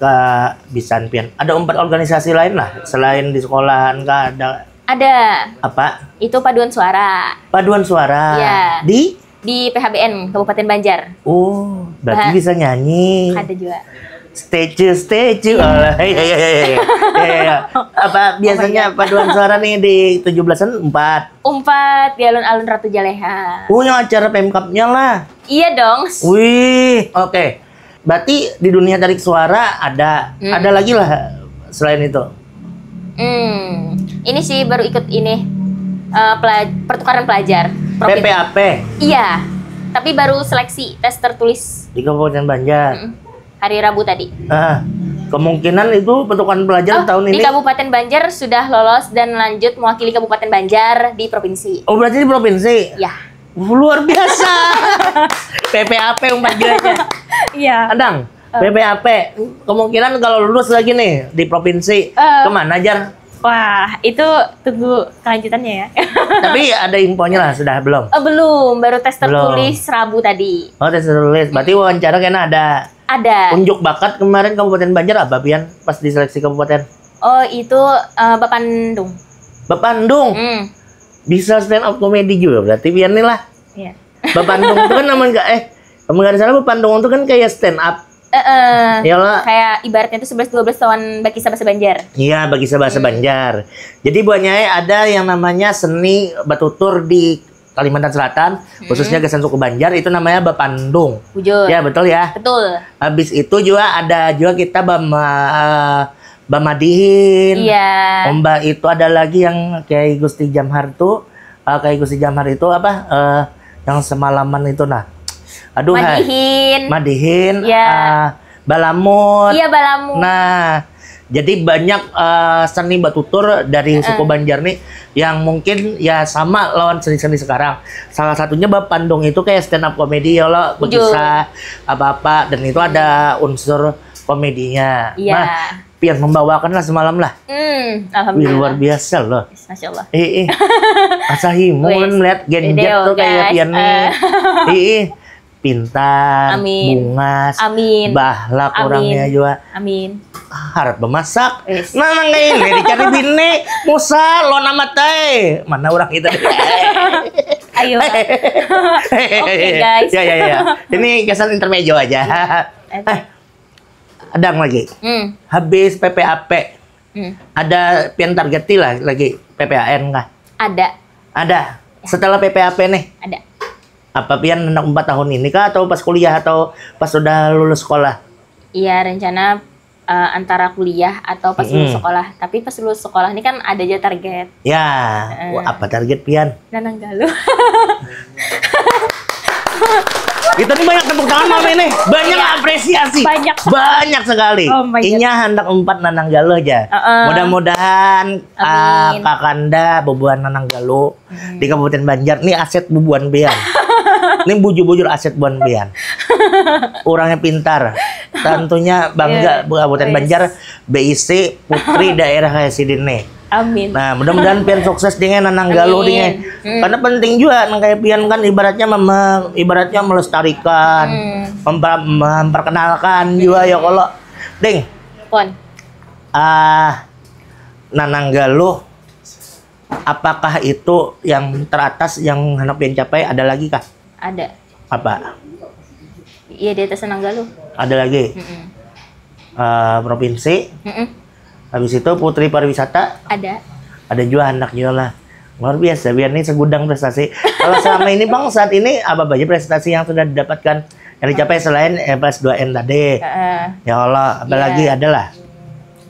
kebisaan pian. Ada empat organisasi lain lah selain di sekolahan kah ada? Ada. Apa? Itu paduan suara. Paduan suara. Ya. Di? Di P H B N Kabupaten Banjar. Oh, berarti bah- bisa nyanyi. Ada juga. Statue, statue. Oh, iya, iya, iya, iya. Iya, iya. Apa biasanya paduan suara nih di tujuh belasan? Empat. Umpat di alun-alun Ratu Jaleha. Oh, yang acara Pemkapnya lah. Iya dong. Wih, oke. Berarti di dunia tarik suara ada, Hmm. ada lagi lah selain itu. Hmm, ini sih baru ikut ini eh, pela- pertukaran pelajar. Program- P P A P Iya, tapi baru seleksi tes tertulis di Kabupaten Banjar. Mm-mm. Hari Rabu tadi. Nah, kemungkinan itu pertukaran pelajar Oh, tahun di ini. Kabupaten Banjar sudah lolos dan lanjut mewakili Kabupaten Banjar di provinsi. Oh, berarti di provinsi. Ya, Luar biasa. P P A P umpat gilanya. Iya. Adang, P P A P kemungkinan kalau lulus lagi nih di provinsi Eh. kemana, Jar? Wah, itu tunggu kelanjutannya ya. Tapi ada infonya lah, sudah belum? Oh, belum, baru tes Belum. tertulis Rabu tadi. Oh, tes tertulis. Berarti wawancara kena ada. Ada. Unjuk bakat kemarin Kabupaten Banjar apa pian pas diseleksi kabupaten? Oh, itu eh, Bapandung. Bapandung. Hmm. Bisa stand up comedy juga berarti pian nih lah. Iya. Bapandung itu kan namanya eh kalau nggak salah Bapandung itu kan kayak stand up. Eh, eh. Ya lah. Kayak ibaratnya itu sebelas dua belas lawan bagi bahasa Banjar. Iya, bagi bahasa Hmm. Banjar. Jadi buahnya ada yang namanya seni batutur di Kalimantan Selatan, Hmm. khususnya gasan suku Banjar itu namanya Bapandung. Bujur. Ya, betul ya. Betul. Habis itu juga ada juga kita bama eh, bamadihin. Iya. Omba itu ada lagi yang Kiai Gusti Jamhar tuh, eh, Kiai Gusti Jamhar itu apa? Eh, yang semalaman itu nah. Aduh, hai. Madihin. Madihin, Iya. eh, balamut. Iya, balamu. Nah, jadi banyak eh, seni batutur dari suku Banjar nih yang mungkin ya sama lawan seni-seni sekarang. Salah satunya Bapandung itu kayak stand up comedy ya lo, Bujur. berkisah apa-apa dan itu ada unsur komedinya. Iya. Nah, pian membawakan lah semalam lah. Hmm, Wih, alhamdulillah. Luar biasa loh. Masya Allah. Eh, eh. Asa himu Wes. kan melihat genjet Video, tuh kayak guys. pian nih. Eh. Eh, eh. Pintar, Amin. bungas, Amin. bahlak Amin. Orangnya juga. Amin. Harap memasak. Wes. Nah, nang kayak ini dicari bini, musa lo nama teh. Mana orang kita? Ayo. Oke, guys. Ya, ya, ya, ya. Ini kesan intermezzo aja. Eh, Eh, ada lagi. Hmm. Habis P P A P, Hmm. ada pian target lah lagi P P A N kah? Ada. Ada. Setelah P P A P nih, Ada. Apa pian hendak empat tahun ini kah atau pas kuliah atau pas sudah lulus sekolah? Iya, rencana eh, antara kuliah atau pas lulus Mm-mm. sekolah. Tapi pas lulus sekolah ini kan ada aja target. Ya, Eh. wah, apa target pian? Nanang Galuh. Kita nih banyak tepuk tangan malam ini. Banyak Iya. Apresiasi. Banyak. Banyak sekali. Oh my God. Inya hendak empat Nanang Galuh aja. Heeh. Mudah-mudahan ah, Amin. kakanda bubuhan Nanang Galuh Hmm. di Kabupaten Banjar nih aset bubuhan pian. Ini bujur-bujur aset bubuhan pian. Orangnya pintar. Tentunya bangga Iya. Kabupaten Wes. Banjar beisi putri daerah kayak sidin nih. Amin. Nah, mudah-mudahan pian sukses dengan Nanang Galuh Amin. dengan. Hmm. Karena penting juga nang kayak pian kan ibaratnya mem- ibaratnya melestarikan, Hmm. mempa- memperkenalkan juga ya kalau ding Pon. ah Nanang Galuh apakah itu yang teratas yang hendak pian capai ada lagi kah? Ada. Apa? Iya, di atas Nanang Galuh. Ada lagi Mm-mm. Eh, provinsi, Mm-mm. habis itu putri pariwisata, Ada. ada juga anak juga lah. Luar biasa, biar ini segudang prestasi. Kalau selama ini Bang, saat ini apa aja prestasi yang sudah didapatkan yang dicapai selain F S dua N tadi? Heeh. Ya Allah, apa Iya. lagi ada lah?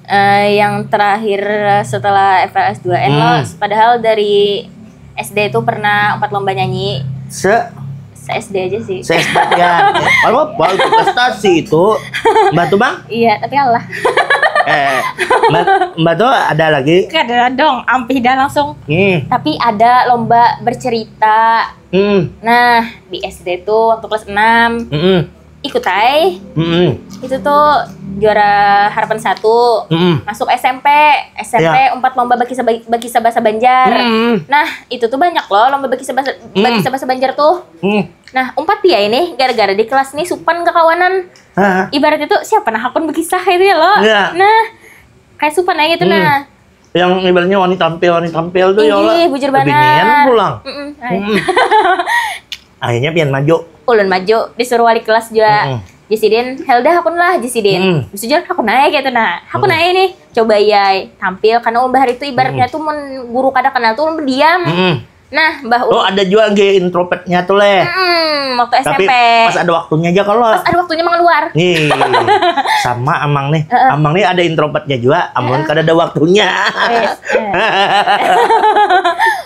Eh, yang terakhir setelah F L S dua N Hmm. loh, padahal dari S D itu pernah empat lomba nyanyi. Se Se-S D aja sih. se S D ya. Kalau apa itu prestasi itu. Mbak tuh Bang? Iya, tapi Allah. Eh, Mbak, Mbak tuh ada lagi? Kada dong, ampih dah langsung. Hmm. Tapi ada lomba bercerita. Hmm. Nah, di S D tuh waktu kelas enam Hmm. ikut ai. Hmm. Itu tuh juara harapan satu. Hmm. Masuk S M P, S M P Ya. empat lomba bakisa bakisa bahasa Banjar. Hmm. Nah, itu tuh banyak loh lomba bakisa bahasa Hmm. bakisa bahasa Banjar tuh. Hmm. Nah, umpat ya ini gara-gara di kelas nih supan kekawanan. Hah? Ibarat itu siapa nah akun bakisah itu ya lo. Iya. Nah, kayak supan aja gitu Hmm. nah. Yang ibaratnya wani tampil, wani tampil tuh ya Allah. Ih, bujur banar. Binian pulang. Mm-mm. Mm-mm. Akhirnya pian maju. Ulun maju disuruh wali kelas juga. Mm-mm. Jadi sidin, "Helda, hakun lah," jadi sidin. Hmm. Habis tu jar, "Hakun ai," kata nah. "Hakun ai nih, coba ai tampil." Karena ulun bahari tu ibaratnya tu mun guru kada kenal tu ulun berdiam. Mm-mm. Nah, bah Oh, ada juga gaya introvertnya tuh, leh. Hmm, waktu Tapi S M P. Pas ada waktunya aja kalau. Pas ada waktunya mengeluar. Nih, sama Amang nih. Amang nih ada introvertnya juga, amun kada ada waktunya. Wes, eh.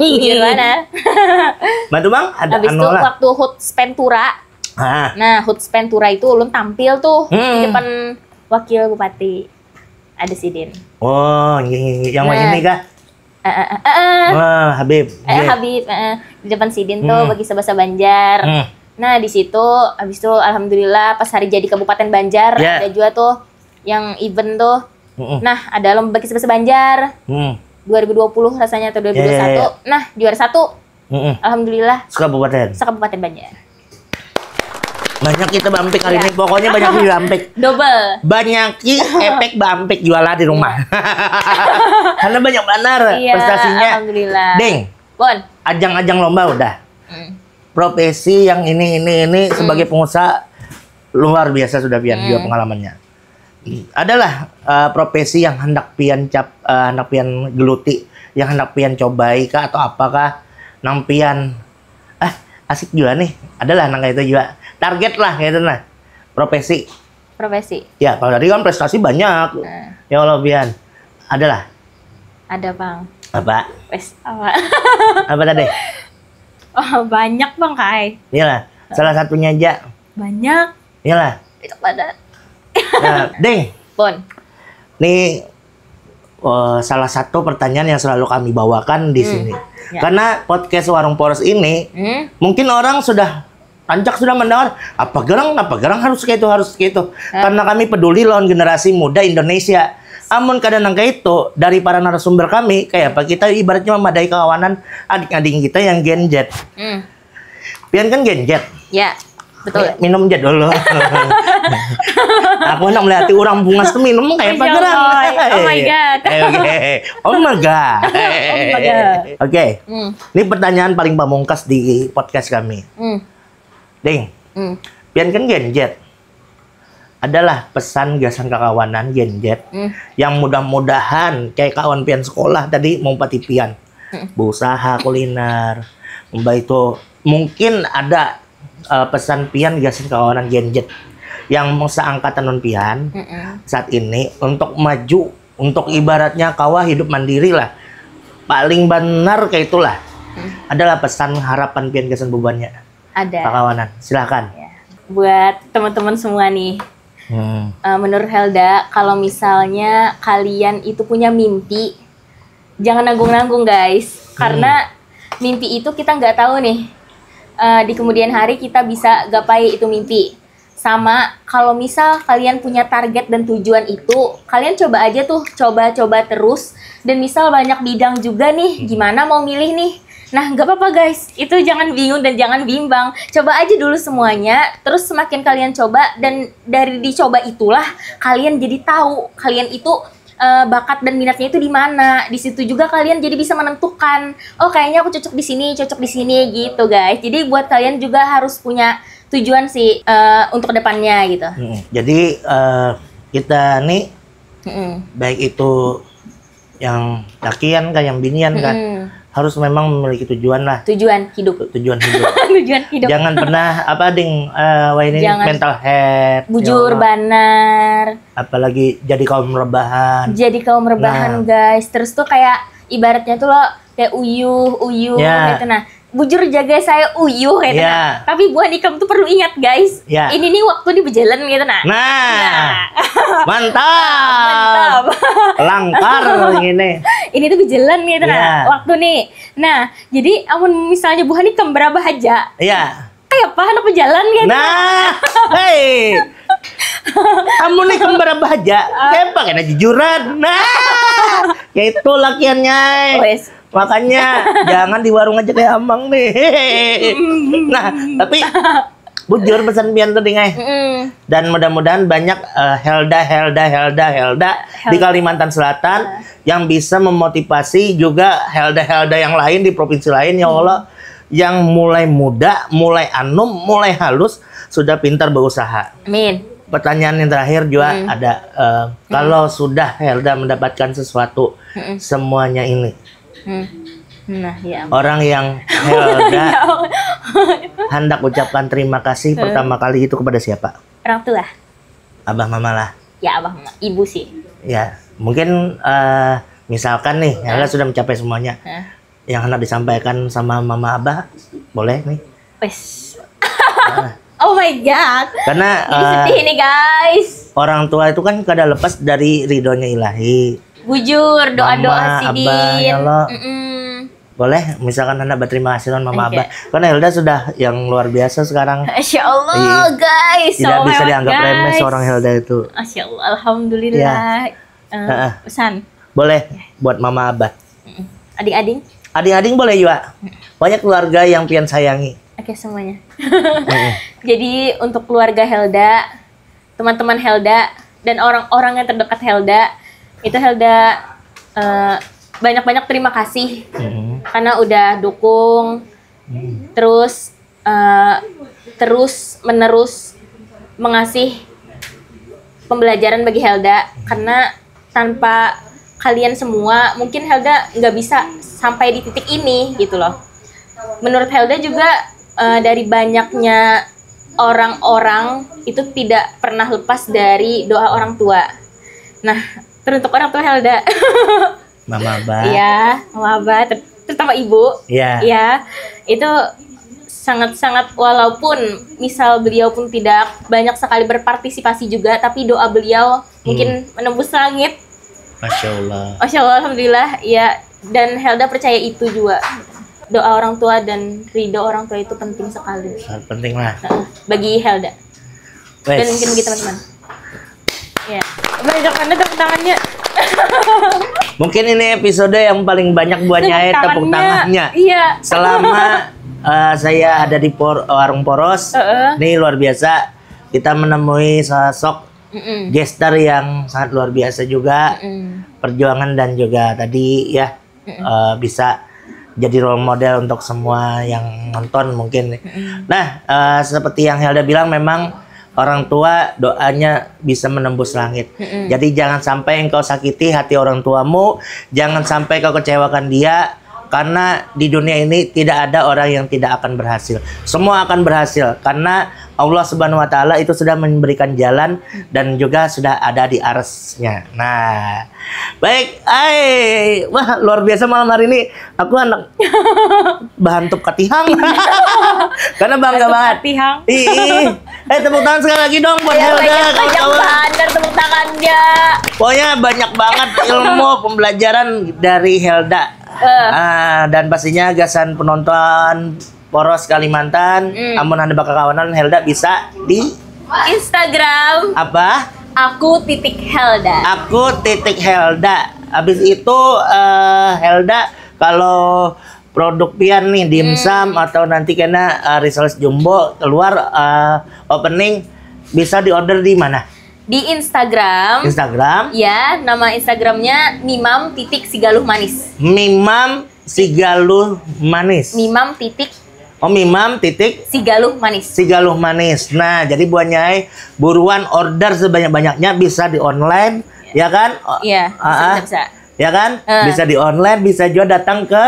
Bujur mana? Bantu Bang, ada Habis anu itu lah. Waktu hut Spentura. Ah, Nah, hut Spentura itu ulun tampil tuh di Hmm. depan wakil bupati. Ada sidin. oh, iya, iya, iya. Yang Nah. Wahini kah? Eh, eh, eh, eh, eh. Wah, Habib. Eh, Habib, eh, eh. Di depan sidin tuh Hmm. bagi bahasa Banjar. Hmm. Nah, di situ habis itu alhamdulillah pas hari jadi Kabupaten Banjar Ya. Ada juga tuh yang event tuh. Mm-mm. Nah, ada lomba bagi bahasa Banjar Hmm. dua ribu dua puluh rasanya atau dua ribu dua puluh satu. Ya, ya, ya. Nah, juara satu. Mm-mm. Alhamdulillah Sekabupaten. Sekabupaten Banjar. Banyak kita bampik hari Iya. Ini. Pokoknya banyak dibampik. Double. Banyak ki epek bampik jualan di rumah. Karena banyak benar Iya, prestasinya. Alhamdulillah. Ding, Pun. Ajang-ajang lomba udah. Hmm. Profesi yang ini ini ini sebagai pengusaha luar biasa sudah pian juga pengalamannya. Adalah eh, profesi yang hendak pian cap, eh, hendak pian geluti, yang hendak pian cobai kah atau apakah nang pian ah asik juga nih, adalah nang kayak itu juga target lah kayak itu nah profesi. Profesi. Ya kalau tadi kan prestasi banyak, ya Allah pian adalah Ada, Bang. Apa? Wes, apa? Apa tadi? Oh, banyak, Bang, kai. Iyalah, salah satunya aja. Banyak. Iyalah. Banyak banget. Nah, Ding, Pun. Nih eh, salah satu pertanyaan yang selalu kami bawakan di sini. Ya. Karena podcast Warung Poros ini Hmm? mungkin orang sudah rancak sudah mendengar apa gerang, apa gerang harus kayak itu, harus kayak itu. Karena kami peduli lawan generasi muda Indonesia. Amun kada nang kayak itu dari para narasumber kami, kayak apa kita ibaratnya memadai kawanan adik-adik kita yang Gen Z. Hmm. Pian kan Gen Z. Ya, betul. Minum aja dulu. Aku nak melihat orang bungas tuh minum kayak apa Iya, gerang. boy. Oh my God. Oke, oke. Oh my god. Oh my God. Oke. Hmm. Ini pertanyaan paling pamungkas di podcast kami. Hmm. Ding, Hmm. pian kan Gen Z. Adalah pesan gasan kakawanan Gen Z Hmm. yang mudah-mudahan kayak kawan pian sekolah tadi mau patipian. Berusaha kuliner. Mbak itu mungkin ada eh, pesan pian gasan kawanan Gen Z yang seangkatan non pian Mm-mm. saat ini untuk maju, untuk ibaratnya kawa hidup mandiri lah. Paling benar kayak itulah. Adalah pesan harapan pian gasan bebannya. Ada. Kakawanan, silahkan. Ya. Buat teman-teman semua nih, Hmm. eh, menurut Helda, kalau misalnya kalian itu punya mimpi, jangan nanggung-nanggung, guys. Karena mimpi itu kita nggak tahu nih, eh, di kemudian hari kita bisa gapai itu mimpi. Sama, kalau misal kalian punya target dan tujuan itu, kalian coba aja tuh, coba-coba terus. Dan misal banyak bidang juga nih, gimana mau milih nih? Nah, nggak apa-apa, guys, itu jangan bingung dan jangan bimbang. Coba aja dulu semuanya, terus semakin kalian coba dan dari dicoba itulah kalian jadi tahu kalian itu eh, bakat dan minatnya itu di mana. Di situ juga kalian jadi bisa menentukan, oh kayaknya aku cocok di sini, cocok di sini gitu, guys. Jadi buat kalian juga harus punya tujuan sih eh, untuk kedepannya gitu. Hmm. Jadi eh, kita nih Mm-mm. baik itu yang lakian kah, yang binian kah, Mm-mm. harus memang memiliki tujuan lah, Tujuan hidup. tujuan hidup. Tujuan hidup. Jangan pernah apa ding eh, wah ini Jangan. Mental health. Bujur Ya Allah. Banar. Apalagi jadi kaum rebahan. Jadi kaum rebahan, guys. Terus tuh kayak ibaratnya tuh lo kayak uyuh, uyuh Ya. gitu. Nah, bujur jaga saya uyuh gitu. Ya. Nah. Tapi buah nikam tuh perlu ingat, guys. Ya. Ini nih waktu ini berjalan gitu nah. Nah, mantap. Mantap. Langkar ini. Ini tuh berjalan gitu nah. Ya. Waktu nih. Nah, jadi amun misalnya buah nikam berapa aja, Iya. kayak apa anak berjalan gitu. Nah, hei. Kamu nih kembar apa aja? Kayak apa kena jujuran. Nah, kayak itu lakiannya. Wes. Makanya jangan di warung aja kayak amang nih. Nah, tapi bujur pesan pian tuh ding eh. Mm-mm. Dan mudah-mudahan banyak eh, Helda, Helda, Helda, Helda di Kalimantan Selatan yang bisa memotivasi juga Helda-Helda yang lain di provinsi lain ya Allah yang mulai muda, mulai anum, mulai halus sudah pintar berusaha. Amin. Pertanyaan yang terakhir juga Hmm. ada, eh, kalau sudah Helda mendapatkan sesuatu, Mm-mm. semuanya ini, Hmm. Nah, ya. orang yang Helda Ya Allah. hendak ucapkan terima kasih pertama kali itu kepada siapa? Orang tua. Abah mama lah. Ya, abah mama. Ibu sih. Ya, mungkin, eh, misalkan nih, Helda sudah mencapai semuanya. Hah? Yang hendak disampaikan sama mama abah, boleh nih. Wes. Oh my god. Karena, Jadi eh, sedih ini, guys. Orang tua itu kan kada lepas dari ridhonya ilahi. Bujur, doa-doa Mama, sidin. Abah, ya Allah. Mm-mm. Boleh, misalkan hendak berterima kasih lawan mama Oke. abah. Karena Helda sudah yang luar biasa sekarang. Masya Allah, Iya. guys. Tidak Oh my bisa God, dianggap remeh guys. Seorang Helda itu. Masya Allah, alhamdulillah. Eh, Heeh. Pesan. Boleh buat mama abah. Mm-mm. Ading-ading. Ading-ading boleh juga. Banyak keluarga yang pian sayangi. Oke, semuanya. Jadi, untuk keluarga Helda, teman-teman Helda, dan orang-orang yang terdekat Helda, itu Helda, eh, banyak-banyak terima kasih Mm-mm. karena udah dukung, Hmm. terus, eh, terus menerus mengasih pembelajaran bagi Helda, karena tanpa kalian semua mungkin Helda nggak bisa sampai di titik ini gitu loh. Menurut Helda juga, eh, dari banyaknya orang-orang itu tidak pernah lepas dari doa orang tua. Nah, teruntuk orang tua Helda. Mama abah. Iya, mama abah, ter- terutama ibu. Iya. Iya, itu sangat-sangat, walaupun misal beliau pun tidak banyak sekali berpartisipasi juga, tapi doa beliau mungkin menembus langit. Masya Allah. Masya Allah, alhamdulillah, ya. Dan Helda percaya itu juga. Doa orang tua dan ridho orang tua itu penting sekali. Sangat penting lah. Heeh, bagi Helda. Dan Wes. mungkin bagi teman-teman. Ya. Banyak banget tepuk tangannya. Mungkin ini episode yang paling banyak buatnya ya, tepuk tangannya. Iya. Selama eh, saya ada di por- warung Poros, Heeh. ini luar biasa. Kita menemui sosok Mm-mm. gestar yang sangat luar biasa juga. Mm. Perjuangan dan juga tadi ya, eh, bisa jadi role model untuk semua yang nonton mungkin. Nah, eh, seperti yang Helda bilang, memang orang tua doanya bisa menembus langit. Mm-mm. Jadi jangan sampai engkau sakiti hati orang tuamu, jangan sampai kau kecewakan dia, karena di dunia ini tidak ada orang yang tidak akan berhasil. Semua akan berhasil karena Allah Subhanahu wa Ta'ala itu sudah memberikan jalan dan juga sudah ada di arasnya. Nah, baik, ai, wah, luar biasa malam hari ini. Aku anak bahantup katihang. Karena bangga banget. Katihang. Ih, eh, tepuk tangan sekali lagi dong buat Ya, Helda, banyak, banyak kawan-kawan. Banget, tepuk tangannya. Pokoknya banyak banget ilmu pembelajaran dari Helda. Eh. Ah, dan pastinya gasan penonton Poros Kalimantan, Hmm. amun handak bakakawanan, Helda bisa di Instagram apa? Aku titik Helda. Aku titik Helda. Habis itu, eh, Helda, kalau produk pian nih, dimsum Hmm. atau nanti kena, eh, risoles jumbo keluar, eh, opening, bisa diorder di mana? Di Instagram. Instagram. Ya, nama Instagramnya Mimam titik Sigaluh Manis. Mimam Sigaluh Manis. Mimam titik Oh, Mimam titik Sigaluh Manis. Sigaluh Manis. Nah, jadi buahnya, eh, buruan order sebanyak-banyaknya, bisa di online, ya kan? Oh, Iya, bisa, ah, ah. Bisa, bisa. Ya kan? Eh. Bisa di online, bisa juga datang ke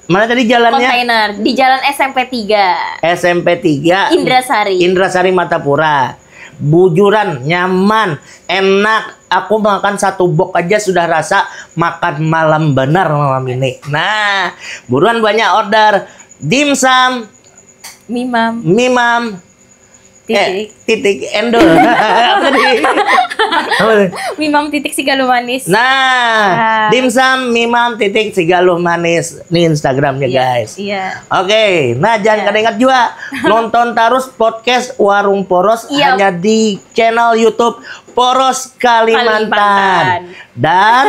mana tadi jalannya? Kontainer di Jalan S M P tiga. S M P tiga. Indrasari. Indrasari Martapura. Bujuran, nyaman, enak. Aku makan satu box aja sudah rasa makan malam benar malam ini. Nah, buruan buahnya order dimsum, Mimam mimam, titik eh, titik endol. Apa tadi? Apa tadi? Mimam titik Sigaluh Manis. Nah, Ah. Dimsum Mimam titik Sigaluh Manis. Ini Instagramnya, Iya, guys. Iya. Oke, nah, jangan Iya. kada ingat juga nonton terus podcast Warung Poros Iya. hanya di channel YouTube Poros Kalimantan. Kalimantan. Dan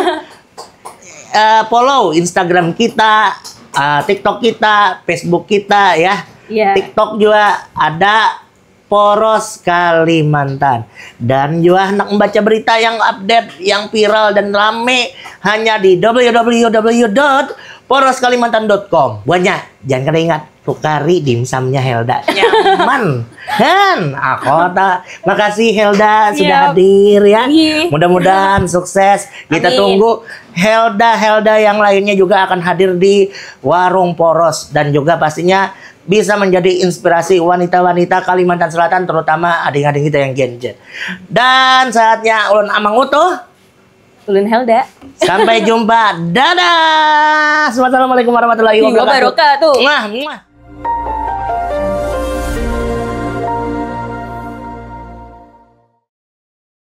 eh, follow Instagram kita, eh, TikTok kita, Facebook kita ya. Iya. TikTok juga ada Poros Kalimantan. Dan juga hendak membaca berita yang update, yang viral dan rame hanya di www dot Poros Kalimantan dot com. Buatnya, jangan kada ingat, tukari dimsumnya Helda. Nyaman. Han, aku tak. Makasih Helda sudah Siap. hadir ya. Iya. Mudah-mudahan sukses. Kita Amin. Tunggu Helda-Helda yang lainnya juga akan hadir di Warung Poros dan juga pastinya bisa menjadi inspirasi wanita-wanita Kalimantan Selatan, terutama ading-ading kita yang Gen Z. Dan saatnya ulun Amang Utuh. Ulun Helda. Sampai jumpa. Dadah. Wassalamualaikum warahmatullahi wabarakatuh. Wabarakatuh. Muah, muah.